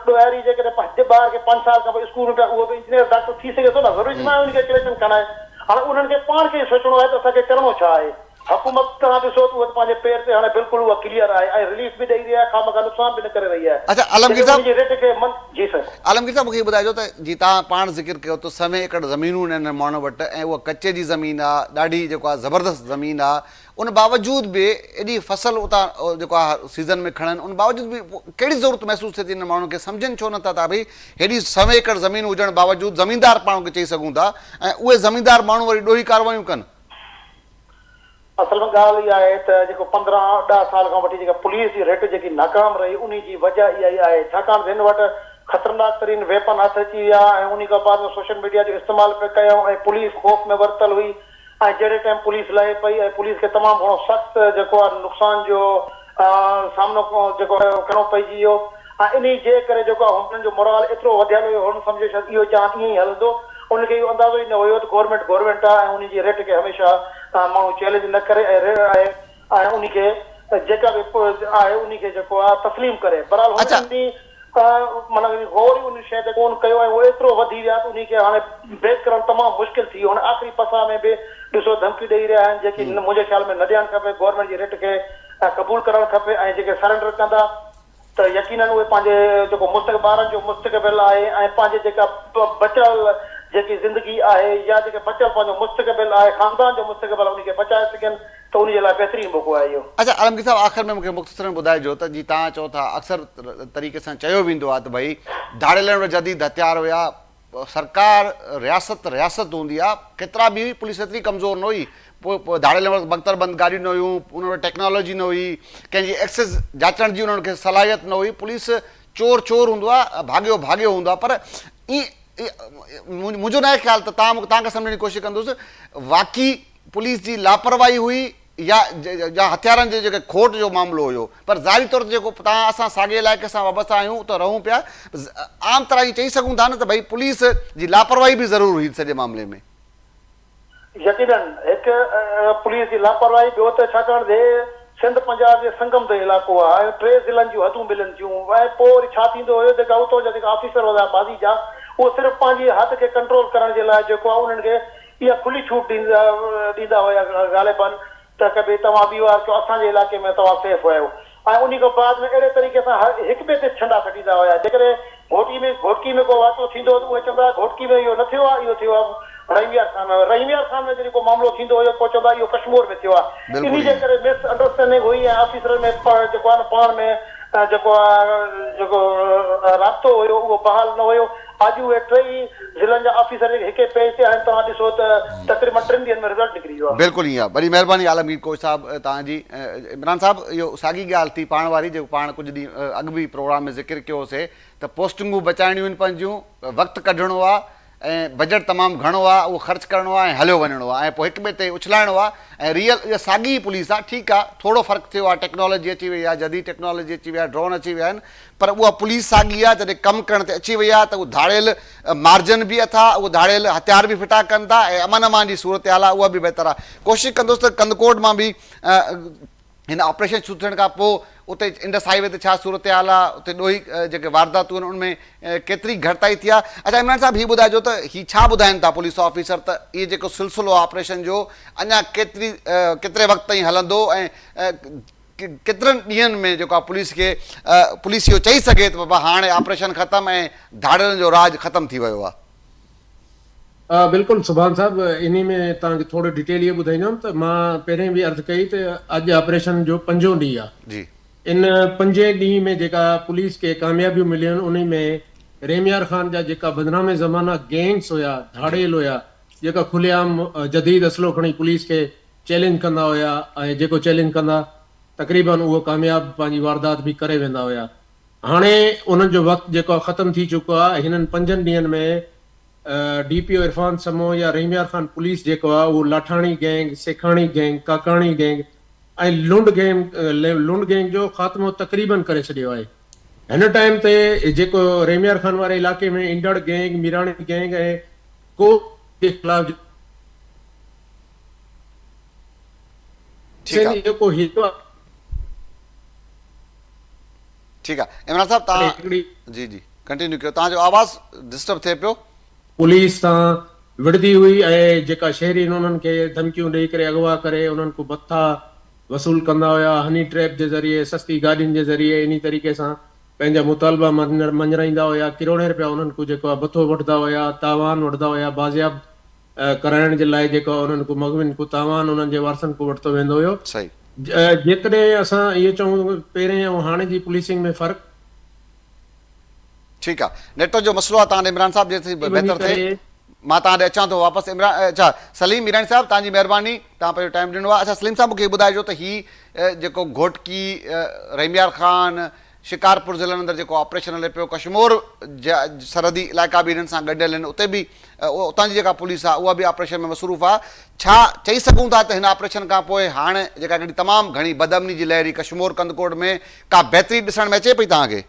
Speaker 4: ڏوهاري جيڪڏهن پنهنجي ٻار کي پنج سال کان پوء اسڪول ۾ پيا اهو به انجنيئر ڊاڪٽر ٿي سگهي ٿو نه ضروري ته ناهي ان کي ڪريشن کڻائي هاڻي انهن کي پاڻ کي ئي سوچڻو آهي ته اسان کي ڪرڻو ڇا آهي حڪومت توهان ڏسو ته اها ته پنهنجي پير تي هاڻي بلڪل اها ڪليئر آهي ۽ رليف به ڏئي رهي آهي خوامخواه نقصان به نه ڪري رهي آهي
Speaker 1: اڇا عالمگير
Speaker 4: جيڪڏهن
Speaker 1: صاحب
Speaker 4: ان جي ريٽ کي من جي سر.
Speaker 1: عالمگير صاحب مون کي اهو ٻڌائجو ته جي توهان پاڻ ذڪر ڪيو ته سوين ايڪڙ زمينون آهن انهن ماڻهن وٽ ۽ اها ڪچي جي زمين آهي ڏاڍي جيڪو آهي زبردست زمين آهي ان باوجود به ايڏي فصل اتان جيڪو آهي سيزن ۾ کڻن ان باوجود به ڪهڙي ضرورت محسوس ٿئي ٿي انهن ماڻهن کي سمجهن ڇو نٿا ته ڀئي هيڏي سوين ايڪڙ زمين هجڻ باوجود زميندار پاڻ کي چئي سگهون ٿا ۽ اهي زميندار ماڻهو وري ڏوهي ڪاروايون ڪن.
Speaker 4: اصل ۾ ڳالهه اها آهي ته جيڪو 15 ڏهه سال کان وٺي جيڪا پوليس جي رٽ جيڪي ناڪام رهي انهي جي وجه اها ئي آهي ڇاڪاڻ ته هن وٽ خطرناڪ ترين ويپن هٿ اچي ويا ۽ انهي کان بعد ۾ سوشل ميڊيا جو استعمال پئي ڪيائون ۽ پوليس خوف ۾ ورتل هئي ۽ جهڙي ٽائيم پوليس لهي پئي ۽ پوليس کي تمام گهڻو سخت جيڪو آهي نقصان جو سامنو جيڪو ڪرڻو پئجي ويو ۽ انهي جي ڪري جيڪو آهي هنن جو مورال ايترو وڌيل هيو هنن سمجهيو شايد اهو جهان ائين ئي هلندو انهن کي اهو اندازو ئي نه هيو ته گورنمينٽ گورنمينٽ آهي ۽ انهي جي ريٽ کي هميشه ماڻهو چئلينج نه ڪري ۽ ۽ انهي کي جيڪا به آهي انهي کي جيڪو آهي تسليم ڪري بهرحال هن انهي معنيٰ غور ئي ان شيء تي ڪونه ڪيو ۽ اهو ايترو وڌي ويا ته انهي کي هاڻي بيڪ ڪرڻ تمام مشڪل ٿي ويو هاڻي آخري پساهه ۾ به ڏسو ڌمڪيون ڏئي رهيا آهن جيڪي منهنجي خيال ۾ نه ڏيڻ کپي گورنمينٽ جي رٽ کي قبول ڪرڻ کپي ۽ جيڪي سرينڊر ڪندا ته يقينن اهي پنهنجي جيڪو مستقبل ٻارن جو مستقبل آهي ۽ پنهنجي جيڪا بچيل جيڪي زندگي آهي يا جيڪي بچيل پنهنجو مستقبل آهي خاندان جو مستقبل آهي انهي کي بچائي سگهن ته ان جي لاء بهترين موقعو آهي اهو.
Speaker 1: اڇا عالمگير صاحب آخر ۾ مون کي مختصرن ٻڌائجو ته جي توهان چئو ٿا اڪثر طريقي سان چيو ويندو آهي ته ڀئي ڌاڙيلن وٽ جديد هٿيار هيا سرڪار رياست رياست هوندي آهي ڪيترا به هئي پوليس ايتري ڪمزور نه هئي پوء ڌاڙيلن وٽ بڪتر بند گاڏيون نه هيون انهن وٽ ٽيڪنالاجي نه هئي ڪنهن جي ايڪسس جاچڻ جي انهن کي صلاحيت نه هئي پوليس چور چور هوندو آهي ڀاڳيو ڀاڳيو هوندو آهي پر ائين منهنجو ناهي خيال ته توهان توهان کان سمجهڻ جي ڪوشش ڪندس واقعي پوليس جي لاپرواهي هئي يا يا هٿيارن جي جيڪي کوٽ جو معاملو هيو پر ظاهري طور تي جيڪو توهان اسان ساڳئي علائقي سان وابسته آهيون اتي رهون پيا عام طرح ائين چئي سگهون ٿا نه ته ڀئي پوليس جي لاپرواهي به ضرور هئي سڄي معاملي ۾.
Speaker 4: يقينن هڪ پوليس جي لاپرواهي ٻيو ته ڇاڪاڻ ته هي سنڌ پنجاب جي سنگم تي علائقو آهي ۽ ٽي ضلعن جون حدون ملن ٿيون ۽ پوء وري ڇا ٿيندو هيو جيڪا اتو جا جيڪا آفيسر هوندا هيا ماضي جا اهي صرف پنهنجي حد کي ڪنٽرول ڪرڻ جي لاء جيڪو آهي انهن کي اها کلي ڇوٽ ڏيندا ڏيندا هيا غالباً ته ڪه ڀئي توهان ٻي وار ڪيو اسان جي علائقي ۾ توهان سيف آهيو ۽ انهي کان بعد ۾ اهڙي طريقي سان هر هڪ ٻئي تي ڇنڊا ڇٽيندا هيا جيڪڏهن گهوٽڪي ۾ گهوٽڪي ۾ ڪو واقعو ٿيندو هو ته اهي چوندا هيا گهوٽڪي ۾ اهو نه ٿيو آهي اهو ٿيو آهي رحيم يار خان ۾ رحيم يار خان ۾ جڏهن ڪو معاملو ٿيندو هيو پوء چوندا هيا اهو ڪشمور ۾ ٿيو آهي
Speaker 1: بلڪل
Speaker 4: انهي جي
Speaker 1: ائين.
Speaker 4: ڪري مس انڊرسٽينڊنگ هئي ۽ آفيسرن ۾ جيڪو آهي نه پاڻ ۾ جيڪو آهي جيڪو رابطو هيو اهو بحال نه هيو اڄ اهي ٽئي ضلعن جا آفيسر جيڪي هڪ ئي پيج تي آهن توهان ڏسو ته تقريبن ٽن ڏينهن ۾ رزلٽ نڪري ويو آهي.
Speaker 1: بلڪل ائين آهي وڏي مهرباني عالمگير ڪوچ صاحب توهان جي عمران صاحب اهو ساڳي ڳالهه ٿي پاڻ واري جيڪو پاڻ ڪجهه ڏينهن اڳ به پروگرام ۾ ذڪر ڪيو هوسي ته پوسٽنگون بچائڻيون آهن پنهنجون وقت ڪڍڻو آهي ۽ بجيٽ تمام گهڻو آ اهو خرچ ڪرڻو آ ۽ هليو وڃڻو آ ۽ پوء هڪ ٻئي تي اڇلائڻو آ ۽ ريئل اها ساڳي ئي پوليس آ ٺيڪ آ ٿورو فرق ٿيو آ ٽيڪنالاجي اچي وئي آ جديد ٽيڪنالاجي اچي وئي آ ڊرون اچي ويا آهن پر اها پوليس ساڳي آ جڏهن ڪم ڪرڻ تي اچي وئي آ ته اهو ڌاڙيل مارجن به اٿا اهو ڌاڙيل هٿيار به ڦٽا ڪن ٿا ۽ امن امان جي صورتحال آ اها به بهتر آ ڪوشش ڪندس ته ڪنڌڪوٽ مان به هن آپريشن شروع ٿيڻ کان پوء اتي انڊس هاء وي تي ڇا صورتحال آ، اتي ڏوهي جيڪي وارداتون آهن ان ۾ ڪيتري گهٽتائي ٿي آ. اڇا عمران صاحب هي ٻڌائجو ته هي ڇا ٻڌائين ٿا پوليس آفيسر ته اهي جيڪو سلسلو آ آپريشن جو اڃا ڪيتري ڪيتري وقت تائين هلندو ۽ ڪيترن ڏينهن ۾ جيڪو آ پوليس کي پوليس اهو چئي سگهي ته بابا هاڻي آپريشن ختم ۽ ڌاڙيلن جو راڄ ختم ٿي ويو آ.
Speaker 2: بلڪل سبحان صاحب انهي ۾ توهان کي ٿورو ڊيٽيل اهو ٻڌائيندم ته مان پهرين به عرض ڪئي ته اڄ آپريشن جو پنجون ڏينهن آ
Speaker 1: جي.
Speaker 2: ان پنجين ڏينهن ۾ جيڪا پوليس کي ڪاميابيون مليون آهن انهي ۾ رحيم خان جا جيڪا بدنام زمانه گينگس هيا ڌاڙيل هيا جيڪا کلي عام جديد اسلحو کڻي پوليس کي چئلينج ڪندا هيا ۽ جيڪو چئلينج ڪندا تقريبن اهو ڪامياب پنهنجي واردات به ڪري ويندا هيا هاڻي انهن جو وقت جيڪو آ ختم ٿي چڪو آ هنن پنجن ڏينهن ۾ D P O Irfan Samoon يا رحيم يار خان پوليس جيڪو آ اهو Lathani gang, Sekhani gang, Kakani gang ۽ Lund gang Lund gang جو خاتمو تقريبن ڪري ڇڏيو آهي. هن ٽائيم تي جيڪو رحيم يار خان واري علائقي ۾ انڊڙ گينگ، ميراڻي گينگ ۽ ڪو جي خلاف
Speaker 1: ٺيڪ آ.
Speaker 2: جيڪو هيو
Speaker 1: ٺيڪ آ عمران صاحب تان جي جي ڪنٽينيو ڪيو تان جو آواز ڊسٽرب ٿئي پيو.
Speaker 2: پوليس سان وڙهندي هئي ۽ جيڪا شهري آهن انهن کي ڌمڪيون ڏئي ڪري اغوا ڪري انهن کان ڀتا وصول ڪندا هيا هني ٽريپ جي ذريعي سستي گاڏين جي ذريعي انهي طريقي سان پنهنجا مطالبا مڃرائيندا هيا ڪروڙين رپيا انهن کان جيڪو آهي ڀتو وٺندا هيا تاوان وٺندا هيا بازياب ڪرائڻ جي لاء جيڪو انهن کان مغوين کان تاوان انهن جي وارثن کان ورتو ويندو هيو.
Speaker 1: صحيح.
Speaker 2: جيڪڏهن اسان اهو چئون پهرين ۽ هاڻي جي پوليسنگ ۾ فرق.
Speaker 1: ٺيڪ آ نيٽ ورڪ جو مسئلو آ تان ڏي عمران صاحب جيسين
Speaker 2: وڃي
Speaker 1: بهتر ٿئي
Speaker 2: ڪري.
Speaker 1: مان تان ڏي اچان ٿو واپس عمران اڇا سليم ميراڻي صاحب تان جي مهرباني تان پنهنجو ٽائيم ڏنو آ اڇا سليم صاحب مونکي هي ٻڌائجو ته هي جيڪو گهوٽڪي رحيم يار خان شڪارپور ضلعن اندر جيڪو آپريشن هلي پيو ڪشمور جا سرحدي علائقا به انهن سان ڳنڍيل آهن اتي به اتان جي جيڪا پوليس آهي اها به آپريشن ۾ مصروف آهي ڇا چئي سگهون ٿا ته هن آپريشن کان پوء هاڻ جيڪا هڪڙي تمام گهڻي بدامني جي لهر هئي ڪشمور ڪنڌڪوٽ ۾ ڪا بهتري ڏسڻ ۾ اچي پئي توهان کي؟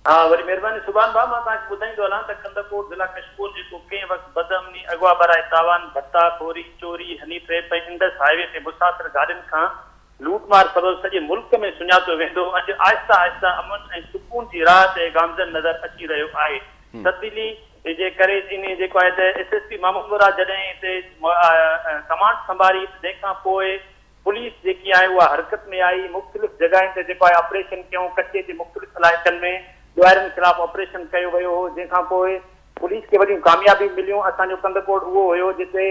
Speaker 5: ها وڏي مهرباني سبحان ڀاء مان توهان کي ٻڌائيندو هلان ته ڪنڌڪوٽ ضلع ڪشمور جيڪو ڪنهن وقت بدامني اغوا براء تاوان ڀتا خوري چوري هني ٽريپ ۽ انڊس هاء وي تي مسافر گاڏين کان لوٽ مار سبب سڄي ملڪ ۾ سڃاتو ويندو هو، اڄ آهسته آهسته امن ۽ سڪون جي راهه تي گامزن نظر اچي رهيو آهي. تبديلي جي ڪري انهي جيڪو آهي ته S S P Muhammad Murad جڏهن هتي ڪمانڊ سنڀاري ته جنهن کان پوء پوليس جيڪي آهي اها حرڪت ۾ آئي مختلف جڳهين تي جيڪو آهي آپريشن ڪيون ڪچي جي مختلف علائقن ۾ ڏوهارين خلاف آپريشن ڪيو ويو هو جنهن کان پوء پوليس کي وڏيون ڪاميابيون مليون، اسان جو ڪنڌڪوٽ اهو هيو جتي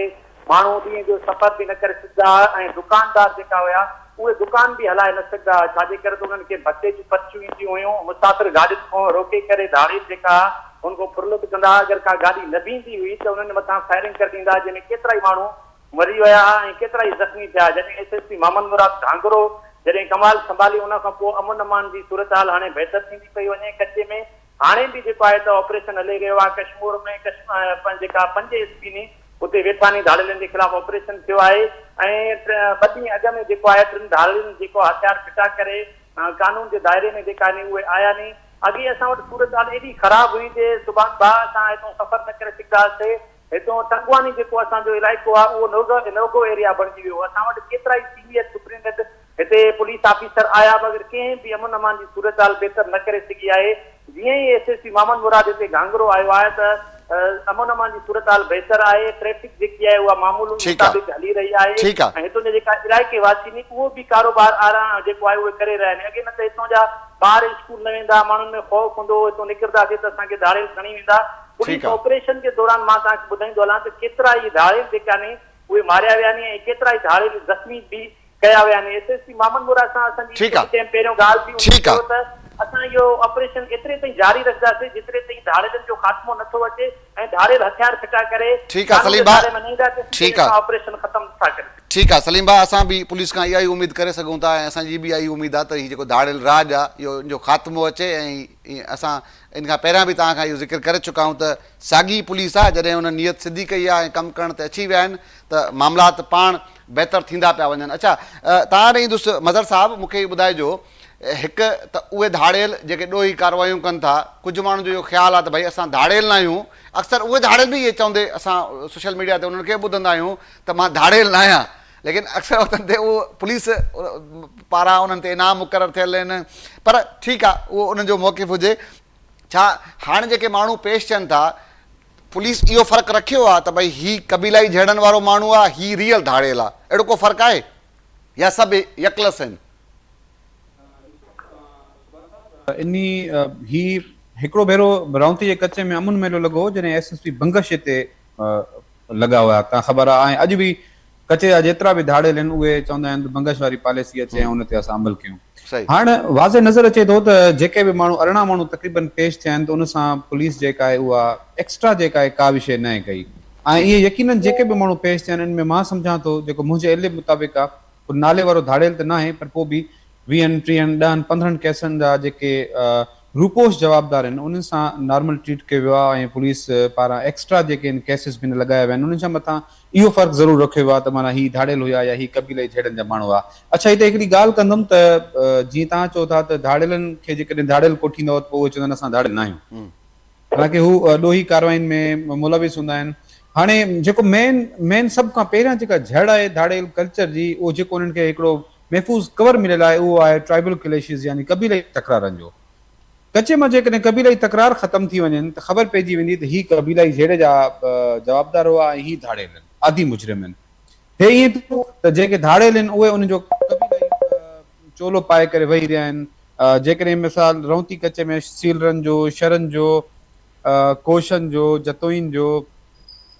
Speaker 5: ماڻهو ڏينهن جو سفر به نه ڪري سگهندا ها ۽ دڪاندار جيڪا هيا اهي دڪان به هلائي نه سگهندا ها ڇاجي ڪري ته انهن کي ڀتي جون پرچيون اينديون هيون مسافر گاڏين کان روڪي ڪري ڌاڙيل جيڪا ها ان کان ڦرلٽ ڪندا ها اگر ڪا گاڏي نه بيهندي هئي ته انهن مٿان فائرنگ ڪري ڏيندا ها جنهن ۾ ڪيترائي ماڻهو مري ويا ها ۽ ڪيترائي زخمي ٿيا جڏهن S S P Muhammad Murad Ghanghro جڏهن ڪمال سنڀالي ان کان پوء امن امان جي صورتحال هاڻي بهتر ٿيندي پئي وڃي ڪچي ۾ هاڻي به جيڪو آهي ته آپريشن هلي رهيو آهي ڪشمور ۾ جيڪا پنج ايس پي ني اتي ويٺاني ڌاڙيلن جي خلاف آپريشن ٿيو آهي ۽ ٻه ڏينهن اڳ ۾ جيڪو آهي ٽن ڌاڙيلن جيڪو هٿيار ڦٽا ڪري قانون جي دائري ۾ جيڪا آهن اهي آيا ني اڳي اسان وٽ صورتحال ايڏي خراب هئي جي سبحان ڀاء اسان هتون سفر نه ڪري سگهندا هئاسي هتون ٽنگواني جيڪو اسان جو علائقو آهي اهو نوگو ايريا بڻجي ويو اسان وٽ ڪيترائي سينيئر سپرنٽنڊنٽ هتي پوليس آفيسر آيا مگر ڪنهن به امن امان جي صورتحال بهتر نه ڪري سگهي آهي، جيئن ئي S S P Muhammad Murad هتي گهانگهرو آيو آهي ته امن امان جي صورتحال بهتر آهي، ٽريفڪ جيڪي آهي اها معمول
Speaker 1: ٺيڪ آ
Speaker 5: مطابق هلي رهي آهي
Speaker 1: ٺيڪ آ.
Speaker 5: ۽ هتون جا جيڪا علائقي واسي آهن اهو به ڪاروبار آرام جيڪو آهي اهي ڪري رهيا آهن اڳي نه ته هتون جا ٻار اسڪول نه ويندا ماڻهن ۾ خوف هوندو هو هتون نڪرنداسين ته اسان کي ڌاڙيل کڻي ويندا پوليس
Speaker 1: ٺيڪ آ.
Speaker 5: آپريشن جي دوران مان توهان کي ٻڌائيندو هلان ته ڪيترا ئي ڌاڙيل جيڪا آهن اهي ماريا ويا آهن ۽ ڪيترا ئي ڌاڙيل زخمي به ڪيا ويا آهن S S P Muhammad Murad سان اسان جي
Speaker 1: ٺيڪ آ
Speaker 5: ڪجهه ٽائيم پهريون ڳالهه ٿي انهن
Speaker 1: ٺيڪ آ.
Speaker 5: چيو ته اسان اهو آپريشن ايتري تائين جاري رکنداسين جيتري تائين ڌاڙيلن جو خاتمو نه ٿو اچي ۽ ڌاڙيل هٿيار ڦٽا ڪري
Speaker 1: ٺيڪ آ
Speaker 5: قانون
Speaker 1: سليم
Speaker 5: جي
Speaker 1: ڀاء
Speaker 5: دائري ۾ نه ايندا تيسين تائين
Speaker 1: ٺيڪ آ.
Speaker 5: اسان آپريشن ختم نه ٿا ڪري سگهون.
Speaker 1: ٺيڪ آ سليم ڀاء اسان به پوليس کان اها ئي اميد ڪري سگهون ٿا ۽ اسان جي به اها ئي اميد آ ته هي جيڪو ڌاڙيل راڄ آ اهو ان جو خاتمو اچي ۽ اسان ان کان پهريان به توهان کان اهو ذڪر ڪري چڪا آهيون ته ساڳي پوليس آ جڏهن انهن نيت سڌي ڪئي آ ۽ ڪم ڪرڻ تي اچي ويا آهن ته معاملات پاڻ بهتر ٿيندا پيا وڃن. اڇا توهان ڏي ايندس مظهر صاحب مون کي اهو ٻڌائجو هڪ ته اهي ڌاڙيل جيڪي ڏوهي ڪارروايون ڪن ٿا ڪجهه ماڻهن جو اهو خيال آهي ته ڀئي اسان ڌاڙيل نه آهيون اڪثر اهي ڌاڙيل به اهي چوندي اسان سوشل ميڊيا تي انهن کي به ٻڌندا آهيون ته مان ڌاڙيل نه آهيان ليڪن اڪثر وقتن تي اهو پوليس پاران انهن تي انعام مقرر ٿيل آهن پر ٺيڪ آهي اهو انهن جو موقف هجي ڇا هاڻ جيڪي ماڻهو پيش ٿين ٿا پوليس اهو فرق رکيو آ ته ڀئي هي قبيلائي جهيڙن وارو ماڻهو آ هي ريئل ڌاڙيل آ اهڙو ڪو فرق آهي يا سڀ يڪلس آهن.
Speaker 3: انهي هي هڪڙو ڀيرو رونتي جي ڪچي ۾ امن ميلو لڳو هو جڏهن ايس ايس پي بنگش هتي لڳا هيا تان خبر آ ۽ اڄ به ڪچي جا جيترا به ڌاڙيل آهن اهي چوندا آهن ته بنگش واري پاليسي اچي ۽ ان تي اسان عمل ڪيون. هاڻ واضح نظر اچي ٿو ته جيڪي به ماڻهو 18 ماڻهو تقريبن پيش ٿيا آهن ته ان سان پوليس جيڪا آهي اها ايڪسٽرا جيڪا آهي ڪا به شيء ناهي ڪئي ۽ اهي يقينن جيڪي به ماڻهو پيش ٿيا آهن ان ۾ مان سمجهان ٿو جيڪو منهنجي علم مطابق آهي ڪو نالي وارو ڌاڙيل ته ناهي پر پوء به ويهن ٽيهن ڏهن 15 ڪيسن جا جيڪي روپوش جوابدار آهن انهن سان نارمل ٽريٽ ڪيو ويو آهي ۽ پوليس پاران ايڪسٽرا جيڪي آهن ڪيسز به نه لڳايا ويا آهن انهن جا مٿان اهو فرق ضرور رکيو ويو آهي ته معنيٰ هي ڌاڙيل هيا يا هي قبيلائي جهيڙن جا ماڻهو هئا. اڇا هتي هڪڙي ڳالهه ڪندم ته جيئن توهان چئو ٿا ته ڌاڙيلن کي جيڪڏهن ڌاڙيل ڪوٺيندؤ ته پوء اهي چوندا آهن اسان ڌاڙيل ناهيون. حالانڪه هو ڏوهي ڪاررواين ۾ ملوث هوندا آهن. هاڻي جيڪو مين مين سڀ کان پهريان جيڪا جهڙ آهي ڌاڙيل ڪلچر جي اهو جيڪو انهن کي هڪڙو محفوظ ڪور مليل آهي اهو آهي ٽرائبل ڪليشز يعني قبيلائي تڪرارن جو. ڪچي مان جيڪڏهن قبيلائي تڪرار ختم ٿي وڃن ته خبر پئجي ويندي ته هي قبيلائي جهيڙي جا جوابدار هئا ۽ هي ڌاڙيل آهن، عادي مجرم آهن. ٿئي ائين ٿو ته جيڪي ڌاڙيل آهن اهي انهن جو قبيلائي چولو پائي ڪري ويهي رهيا آهن. جيڪڏهن مثال رونتي ڪچي ۾ سيلرن جو، شرن جو، ڪوشن جو، جتوئين جو،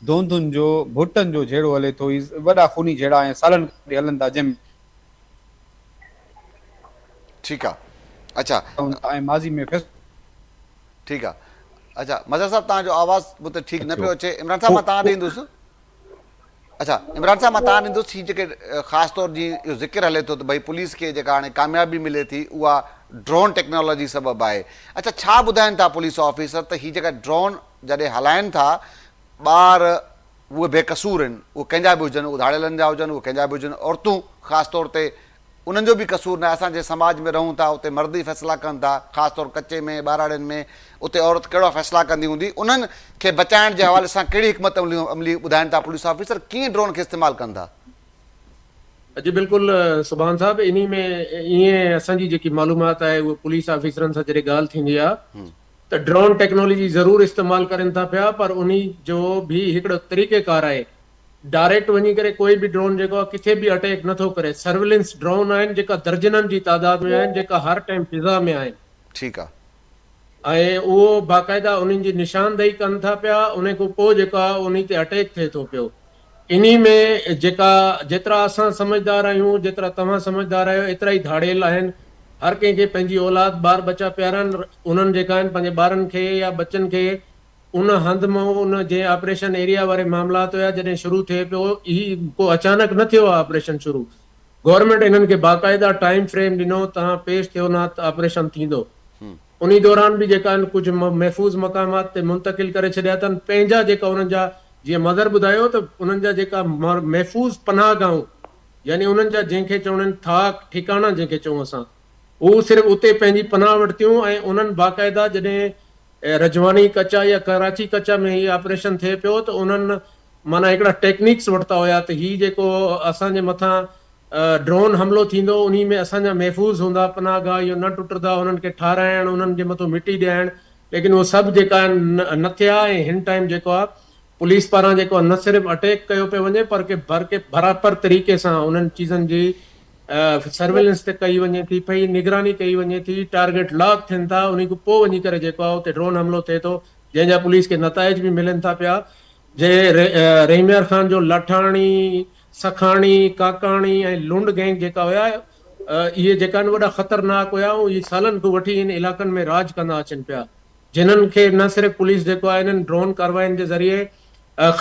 Speaker 3: ڌونڌن جو، ڀٽن جو جهيڙو هلي ٿو، هي وڏا خوني جهيڙا ۽ سالن کان وٺي هلن ٿا جنهن ۾.
Speaker 1: ٺيڪ آ اڇا.
Speaker 3: ۽ ماضي ۾ فيصلو.
Speaker 1: ٺيڪ آ اڇا مظهر صاحب توهان جو آواز مون تي ٺيڪ نه
Speaker 3: ٿيو.
Speaker 1: پيو اچي عمران صاحب مان توهان ڏي ايندس اڇا عمران صاحب مان توهان ڏي ايندس هي جيڪي خاص طور جي اهو ذڪر هلي ٿو ته ڀئي پوليس کي جيڪا هاڻي ڪاميابي ملي ٿي اها ڊرون ٽيڪنالاجي سبب آهي اڇا ڇا ٻڌائين ٿا پوليس آفيسر ته هي جيڪا ڊرون جڏهن هلائن ٿا ٻار اهي بي قصور آهن، اهي ڪنهن جا به هجن، اهي ڌاڙيلن جا هجن، اهي ڪنهن جا به هجن، عورتون خاص طور تي انهن جو به قصور ناهي، اسان جنهن سماج ۾ رهون ٿا اتي مرد ئي فيصلا ڪن ٿا، خاص طور ڪچي ۾ ٻهراڙين ۾ اتي عورت ڪهڙا فيصلا ڪندي هوندي، انهن کي بچائڻ جي حوالي سان ڪهڙي حڪمت عملي ٻڌائين ٿا پوليس آفيسر، ڪيئن ڊرون کي استعمال ڪن ٿا؟
Speaker 2: جي بلڪل سبحان صاحب انهي ۾ ائين اسان جي جيڪي معلومات آهي اهي پوليس آفيسرن سان جڏهن ڳالهه ٿيندي آهي ته ڊرون ٽيڪنالاجي ضرور استعمال ڪرين ٿا پيا پر انهي جو به هڪڙو طريقي ڪار آهي ڊائريڪٽ وڃي ڪري ڪوئي به ڊرون جيڪو آهي ڪٿي به اٽيڪ نه ٿو ڪري سرويلنس ڊرون آهن جيڪا درجنن جي تعداد ۾ آهن جيڪا هر ٽائيم فضا ۾ آهن.
Speaker 1: ٺيڪ آ.
Speaker 2: ۽ اهو باقاعده انهن جي نشاندهي ڪن ٿا پيا انهي کان پوء جيڪو آهي انهي تي اٽيڪ ٿئي ٿو پيو. انهي ۾ جيڪا جيترا اسان سمجهدار آهيون جيترا توهان سمجهدار آهيو ايترا ئي ڌاڙيل آهن هر ڪنهن کي پنهنجي اولاد ٻار ٻچا پيارا آهن انهن جيڪا آهن پنهنجي ٻارن کي يا ٻچن کي ان هنڌ مان ان جنهن آپريشن ايريا واري معاملات هيا جڏهن شروع ٿئي پيو هي ڪو اچانڪ نه ٿيو آهي آپريشن شروع گورنمينٽ انهن کي باقاعده ٽائيم فريم ڏنو توهان پيش ٿيو نه ته آپريشن ٿيندو انهي دوران به جيڪا آهن ڪجهه محفوظ مقامات تي منتقل ڪري ڇڏيا اٿن پنهنجا جيڪا انهن جا جيئن مظهر ٻڌايو ته انهن جا جيڪا محفوظ پناهه گاهون يعني انهن جا جنهن کي چون آهن ٿاڪ، ٺڪاڻا جنهن کي چئون اسان، هو صرف اتي پنهنجي پناهه ورتيون ۽ انهن باقاعده جڏهن رجواني ڪچا يا ڪراچي ڪچا ۾ هي آپريشن ٿئي پيو ته انهن معنيٰ هڪڙا ٽيڪنيڪس ورتا هيا ته هي جيڪو اسان جي مٿان ڊرون حملو ٿيندو انهي ۾ اسان جا محفوظ هوندا پناهه گاهه اهو نه ٽٽندا انهن کي ٺاهرائڻ انهن جي مٿو مٽي ڏيائڻ ليڪن اهو سڀ جيڪا آهن نه ٿيا ۽ هن ٽائيم جيڪو آهي پوليس پاران جيڪو آهي نه صرف اٽيڪ ڪيو پيو وڃي پر بلڪه برابر طريقي سان انهن چيزن جي سرويلنس تي ڪئي وڃي ٿي پئي نگراني ڪئي وڃي ٿي ٽارگيٽ لاڪ ٿين ٿا انهي کان پوء وڃي ڪري جيڪو آهي اتي ڊرون حملو ٿئي ٿو جنهن جا پوليس کي نتائج به ملن ٿا پيا جنهن رحيم يار خان جو لاٺاڻي، سکاڻي، ڪاڪاڻي ۽ لنڊ گينگ جيڪا هيا اهي جيڪا آهن وڏا خطرناڪ هيا ۽ اهي سالن کان وٺي ان علائقن ۾ راڄ ڪندا اچن پيا جنھن کي نه صرف پوليس جيڪو آهي انهن ڊرون ڪارواين جي ذريعي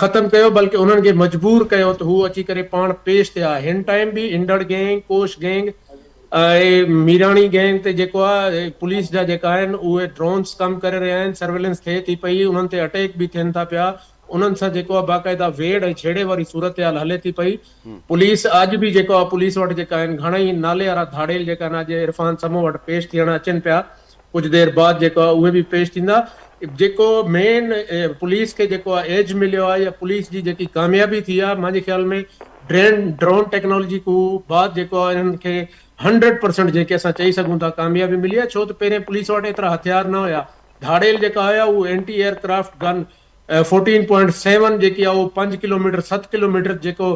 Speaker 2: ختم ڪيو بلڪه انهن کي مجبور ڪيو ته هو اچي ڪري پاڻ پيش ٿيا هن ٽائيم به انڊڙ گينگ، ڪوش گينگ ۽ ميراڻي گينگ تي جيڪو آهي پوليس جا جيڪا آهن اهي ڊرونز ڪم ڪري رهيا آهن سرويلنس ٿئي ٿي پئي انهن تي اٽيڪ به ٿين ٿا پيا انهن سان جيڪو آهي باقاعده ويڙهه ۽ جهيڙي واري صورتحال هلي ٿي پئي پوليس اڄ به جيڪو آهي پوليس وٽ جيڪا آهن گهڻا ئي نالي وارا ڌاڙيل جيڪا آهن اڄ عرفان سمون وٽ پيش ٿيڻ اچن پيا ڪجهه دير بعد جيڪو آهي اهي به پيش ٿيندا جيڪو مين پوليس کي جيڪو آهي ايج مليو آهي يا پوليس جي جيڪي ڪاميابي ٿي آهي مانجي خيال ۾ ڊرين ڊرون ٽيڪنالاجي کو بعد جيڪو آهي انهن کي هنڊريڊ پرسنٽ جيڪي اسان چئي سگهون ٿا ڪاميابي ملي آهي ڇو ته پهرين پوليس وٽ ايترا هٿيار نه هيا ڌاڙيل جيڪا هيا اهو اينٽي ايئر ڪرافٽ گن 14.7 جيڪي آهي اهو پنج ڪلو ميٽر ست ڪلو ميٽر جيڪو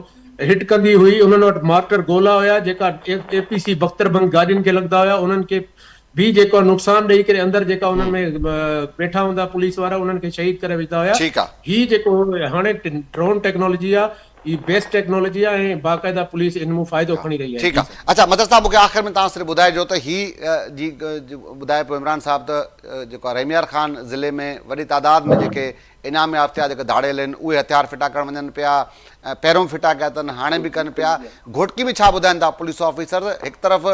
Speaker 2: هٽ ڪندي هئي انهن وٽ مارٽر گولا هيا جيڪا اي پي سي بختر بند گاڏين کي لڳندا هيا انهن کي به جيڪو نقصان ڏئي ڪري اندر جيڪا انهن ۾ ويٺا هوندا پوليس وارا انهن کي شهيد ڪري وجهندا هيا
Speaker 1: ٺيڪ آ.
Speaker 2: هي جيڪو هاڻي ڊرون ٽيڪنالاجي آ هي بيسٽ ٽيڪنالاجي آ ۽ باقاعده پوليس ان مون فائدو کڻي رهي آهي
Speaker 1: ٺيڪ
Speaker 2: جي
Speaker 1: آ
Speaker 2: سر.
Speaker 1: اڇا مظهر صاحب مونکي آخر ۾ توهان صرف ٻڌائجو ته هي جي ٻڌائي پيو عمران صاحب ته جيڪو آ رحيم يار خان ضلعي ۾ وڏي تعداد ۾ جيڪي انعام يافته جيڪي ڌاڙيل آهن اهي هٿيار ڦٽا ڪرڻ وڃن پيا ۽ پهريون به ڦٽا ڪيا اٿن هاڻي به ڪن پيا گهوٽڪي ۾ ڇا ٻڌائن ٿا پوليس آفيسر هڪ طرف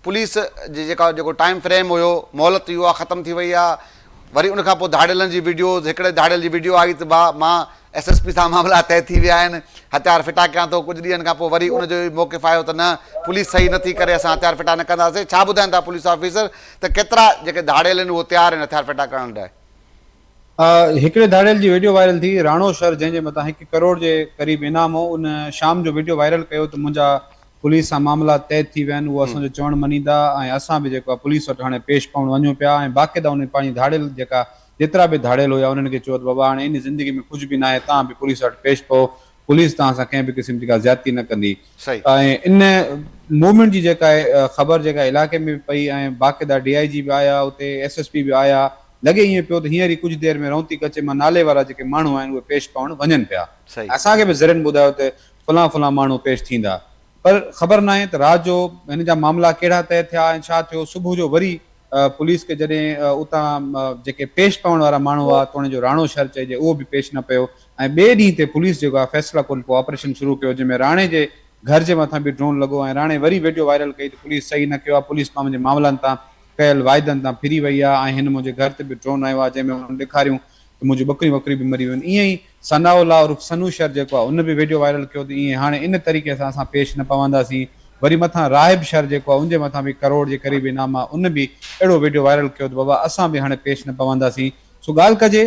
Speaker 1: پوليس جي جيڪا جيڪو ٽائيم فريم هيو مهلت هئي اها ختم ٿي وئي آهي وري ان کان پوء ڌاڙيلن جي وڊيوز هڪڙي ڌاڙيل جي وڊيو آئي ته ڀا مان ايس ايس پي سان معاملا طئي ٿي ويا آهن هٿيار ڦٽا ڪيان ٿو ڪجهه ڏينهن کان پوء وري ان جو موقف آيو ته نه پوليس صحيح نٿي ڪري اسان هٿيار ڦٽا نه ڪنداسين ڇا ٻڌائن ٿا پوليس آفيسر ته ڪيترا جيڪي ڌاڙيل آهن اهو تيار آهن هٿيار ڦٽا ڪرڻ لاء.
Speaker 3: هڪڙي ڌاڙيل جي ويڊيو وائرل ٿي، راڻو شر جنهن جي مٿان هڪ ڪروڙ جي قريب انعام هو، ان شام جو ويڊيو وائرل ڪيو ته منهنجا پوليس سان معاملا طئي ٿي ويا آهن، اهو اسان جو چوڻ مڃيندا ۽ اسان به جيڪو آهي پوليس وٽ هاڻي پيش پوڻ وڃون پيا ۽ باقاعده انهن پنهنجي ڌاڙيل جيڪا جيترا به ڌاڙيل هيا انهن کي چيو ته بابا هاڻي ان زندگي ۾ ڪجهه به ناهي توهان به پوليس وٽ پيش پئو پوليس توهان سان ڪنهن به قسم جي ڪا زيادتي نه ڪندي ۽ ان موومينٽ جي جيڪا آهي خبر جيڪا علائقي ۾ به پئي ۽ باقاعده ڊي I جي به آيا اتي ايس ايس پي به آيا لڳي ائين پيو ته هينئر ئي ڪجهه دير ۾ رونتي ڪچي مان نالي وارا جيڪي ماڻهو آهن اهي پيش پوڻ وڃن پيا. اسان کي به ذريعن ٻڌايو ته فلان فلان ماڻهو پيش ٿيندا. پر خبر ناهي ته رات جو هن جا معاملا ڪهڙا طئي ٿيا ۽ ڇا ٿيو. صبح جو وري پوليس کي جڏهن اتان جيڪي پيش پوڻ وارا ماڻهو هئا توڻي جو راڻو شھر چئجي اهو به پيش نه پيو ۽ ٻئي ڏينهن تي پوليس جيڪو آهي فيصله ڪن پوء آپريشن شروع ڪيو جنهن ۾ راڻي جي گهر جي مٿان به ڊرون لڳو ۽ راڻي وري ويڊيو وائرل ڪئي ته پوليس صحيح نه ڪيو آهي پوليس مان منهنجي معاملن تان ڪيل واعدن تان ڦري وئي آ ۽ هن منهنجي گهر تي به ڊرون هنيو آ جنهن ۾ هن ڏيکاريون ته منهنجون ٻڪريون وڪريون به مري ويون ائين ئي ثناء الله عرف سنو شر جيڪو آ ان به ويڊيو وائرل ڪيو ته ائين هاڻي ان طريقي سان اسان پيش نه پونداسين وري مٿان راهب شر جيڪو آ ان جي مٿان به ڪروڙ جي قريب انعام آ ان به اهڙو ويڊيو وائرل ڪيو ته بابا اسان به هاڻي پيش نه پونداسين سو ڳالهه ڪجي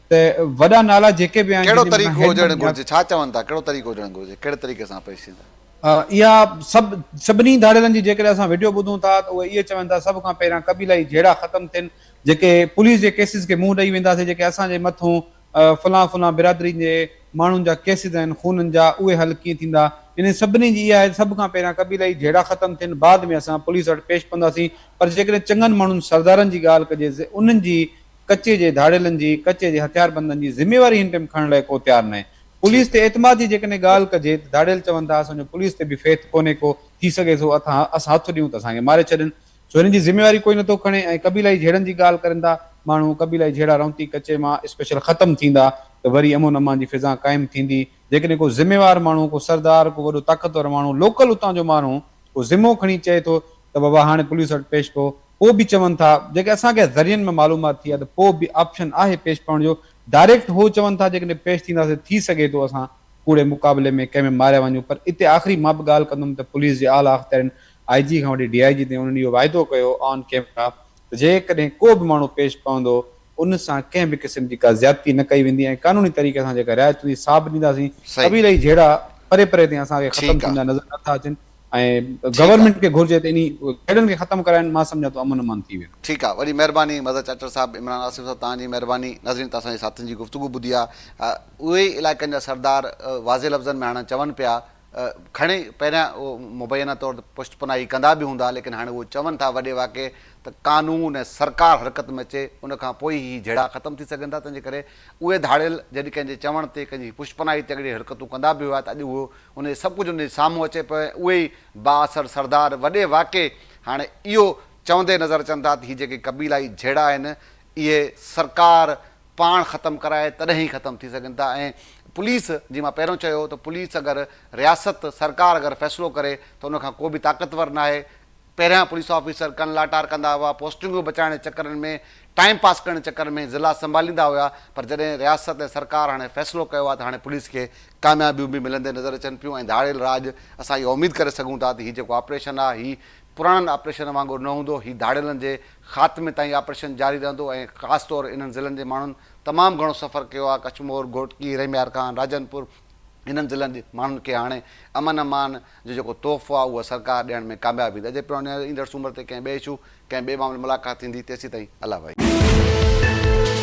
Speaker 3: ته وڏا نالا جيڪي به آهن
Speaker 1: ڪهڙو
Speaker 3: جن جي مٿان
Speaker 1: طريقو
Speaker 3: هيڊ
Speaker 1: هجڻ
Speaker 3: مني آ.
Speaker 1: گهرجي ڇا چون ٿا ڪهڙو طريقو هجڻ گهرجي ڪهڙي طريقي سان پيش ٿيندا.
Speaker 3: اها سڀ سڀني ڌاڙيلن جي جيڪڏهن اسان وڊيو ٻڌون ٿا ته اهي اهي چون ٿا سڀ کان پهريان قبيلائي جهيڙا ختم ٿين جيڪي پوليس جي ڪيسز کي منهن ڏئي وينداسين جيڪي اسان جي مٿون فلان فلان برادري جي ماڻهن جا ڪيسز آهن خونن جا اهي حل ڪيئن ٿيندا انهن سڀني جي اها آهي ته سڀ کان پهريان قبيلائي جهيڙا ختم ٿين بعد ۾ اسان پوليس وٽ پيش پونداسين پر جيڪڏهن چڱن ماڻهن سردارن جي ڳالهه ڪجي انهن جي ڪچي جي ڌاڙيلن جي، ڪچي جي هٿياربندن جي ذميواري هن ٽيم کڻڻ لاء ڪو تيار ناهي. پوليس تي اعتماد جي جيڪڏهن ڳالهه ڪجي ته ڌاڙيل چون ٿا اسان جو پوليس تي به فيٿ ڪونهي ڪو، ٿي سگهي ٿو اٿان اسان هٿ ڏيون ته اسان کي ماري ڇڏين. سو هنن جي ذميواري ڪوئي نٿو کڻي ۽ قبيلائي جهيڙن جي ڳالهه ڪرين ٿا ماڻهو قبيلائي جهيڙا رونتي ڪچي مان اسپيشل ختم ٿيندا ته وري امن امان جي فضا قائم ٿيندي. جيڪڏهن ڪو ذميوار ماڻهو، ڪو سردار، ڪو وڏو طاقتور ماڻهو لوڪل اتان جو ماڻهو ڪو ذمو کڻي چئي ٿو ته بابا هاڻي پوليس وٽ پيش پئو پوء به چون ٿا جيڪي اسان کي ذريعن مان معلومات ٿي آهي ته پوء به آپشن آهي پيش پوڻ جو ڊائريڪٽ هو چون ٿا جيڪڏهن پيش ٿينداسين ٿي سگهي ٿو اسان ڪوڙي مقابلي ۾ ڪنهن ۾ ماريا وڃون پر اتي آخري مان به ڳالهه ڪندم ته پوليس جي اعليٰ اختيارين آء جي کان وٺي ڊي I جي تائين انهن اهو واعدو ڪيو آن ڪيمرا ته جيڪڏهن ڪو به ماڻهو پيش پوندو ان سان ڪنهن به قسم جي ڪا زيادتي نه ڪئي ويندي ۽ قانوني طريقي سان جيڪا رعايت ٿيندي سا به ڏينداسين. قبيلائي جهيڙا پري پري تائين اسان کي ختم ٿيندا نظر نه ٿا اچن. ۽ گورنمينٽ کي گهرجي ته انهي جهيڙن کي ختم ڪرائين مان سمجهان ٿو امن امان ٿي ويندو.
Speaker 1: ٺيڪ آ وڏي مهرباني مظهر چاچڙ صاحب عمران آصف صاحب توهان جي مهرباني ناظرين توهان اسان جي ساٿين جي گفتگو ٻڌي آ اهي ئي علائقن جا سردار واضح لفظن ۾ هاڻ چون پيا کڻي پهريان اهو مبينا طور تي پشت پناهي ڪندا به هوندا ليڪن هاڻي اهو چون ٿا وڏي واقعي ته قانون ۽ سرڪار حرڪت ۾ اچي ان کان پوء ئي هي جهيڙا ختم ٿي سگهن ٿا تنهن جي ڪري اهي ڌاڙيل جڏهن ڪنهن جي چوڻ تي ڪنهن جي پشت پناهي تي اڳڙي حرڪتون ڪندا به هيا ته اڄ اهو ان جي سڀ ڪجهه ان جي سامهون اچي پيو ۽ اهي ئي بااثر سردار وڏي واقعي هاڻي اهو چوندي نظر اچن ٿا ته هي جيڪي قبيلائي جهيڙا آهن اهي سرڪار پاڻ ختم ڪرائي تڏهن ئي ختم ٿي سگهن ٿا ۽ پوليس جيئن مان پهريون چيو ته پوليس اگر رياست سرڪار اگر فيصلو ڪري ته ان کان ڪو به طاقتور ناهي پهريان پوليس آفيسر ڪن لاٽار ڪندا هئا، پوسٽنگون بچائڻ جي چڪرن ۾ ٽائيم پاس ڪرڻ جي چڪر ۾ ضلعا سنڀاليندا هيا پر جڏهن رياست ۽ سرڪار هاڻي فيصلو ڪيو آهي ته هاڻي پوليس کي ڪاميابيون به ملندي نظر اچن پيون ۽ ڌاڙيل راڄ اسان اها اميد ڪري سگهون ٿا ته هي جيڪو آپريشن آهي هي پراڻن آپريشن وانگر نه هوندو هي ڌاڙيلن جي خاتمي تائين آپريشن جاري رهندو ۽ خاص طور انهن ضلعن جي ماڻهن تمام گهڻو سفر ڪيو آهي ڪشمور، گهوٽڪي، رحيم يار خان، راجن پور انهن ضلعن جي ماڻهن کي هاڻي امن امان جو جيڪو تحفو آهي اهو سرڪار ڏيڻ ۾ ڪامياب ويندي. اڄ پراڻي ايندڙ سومر تي ڪنهن ٻئي اشو ڪنهن ٻئي معاملي ملاقات ٿيندي تيسين تائين الله وحي.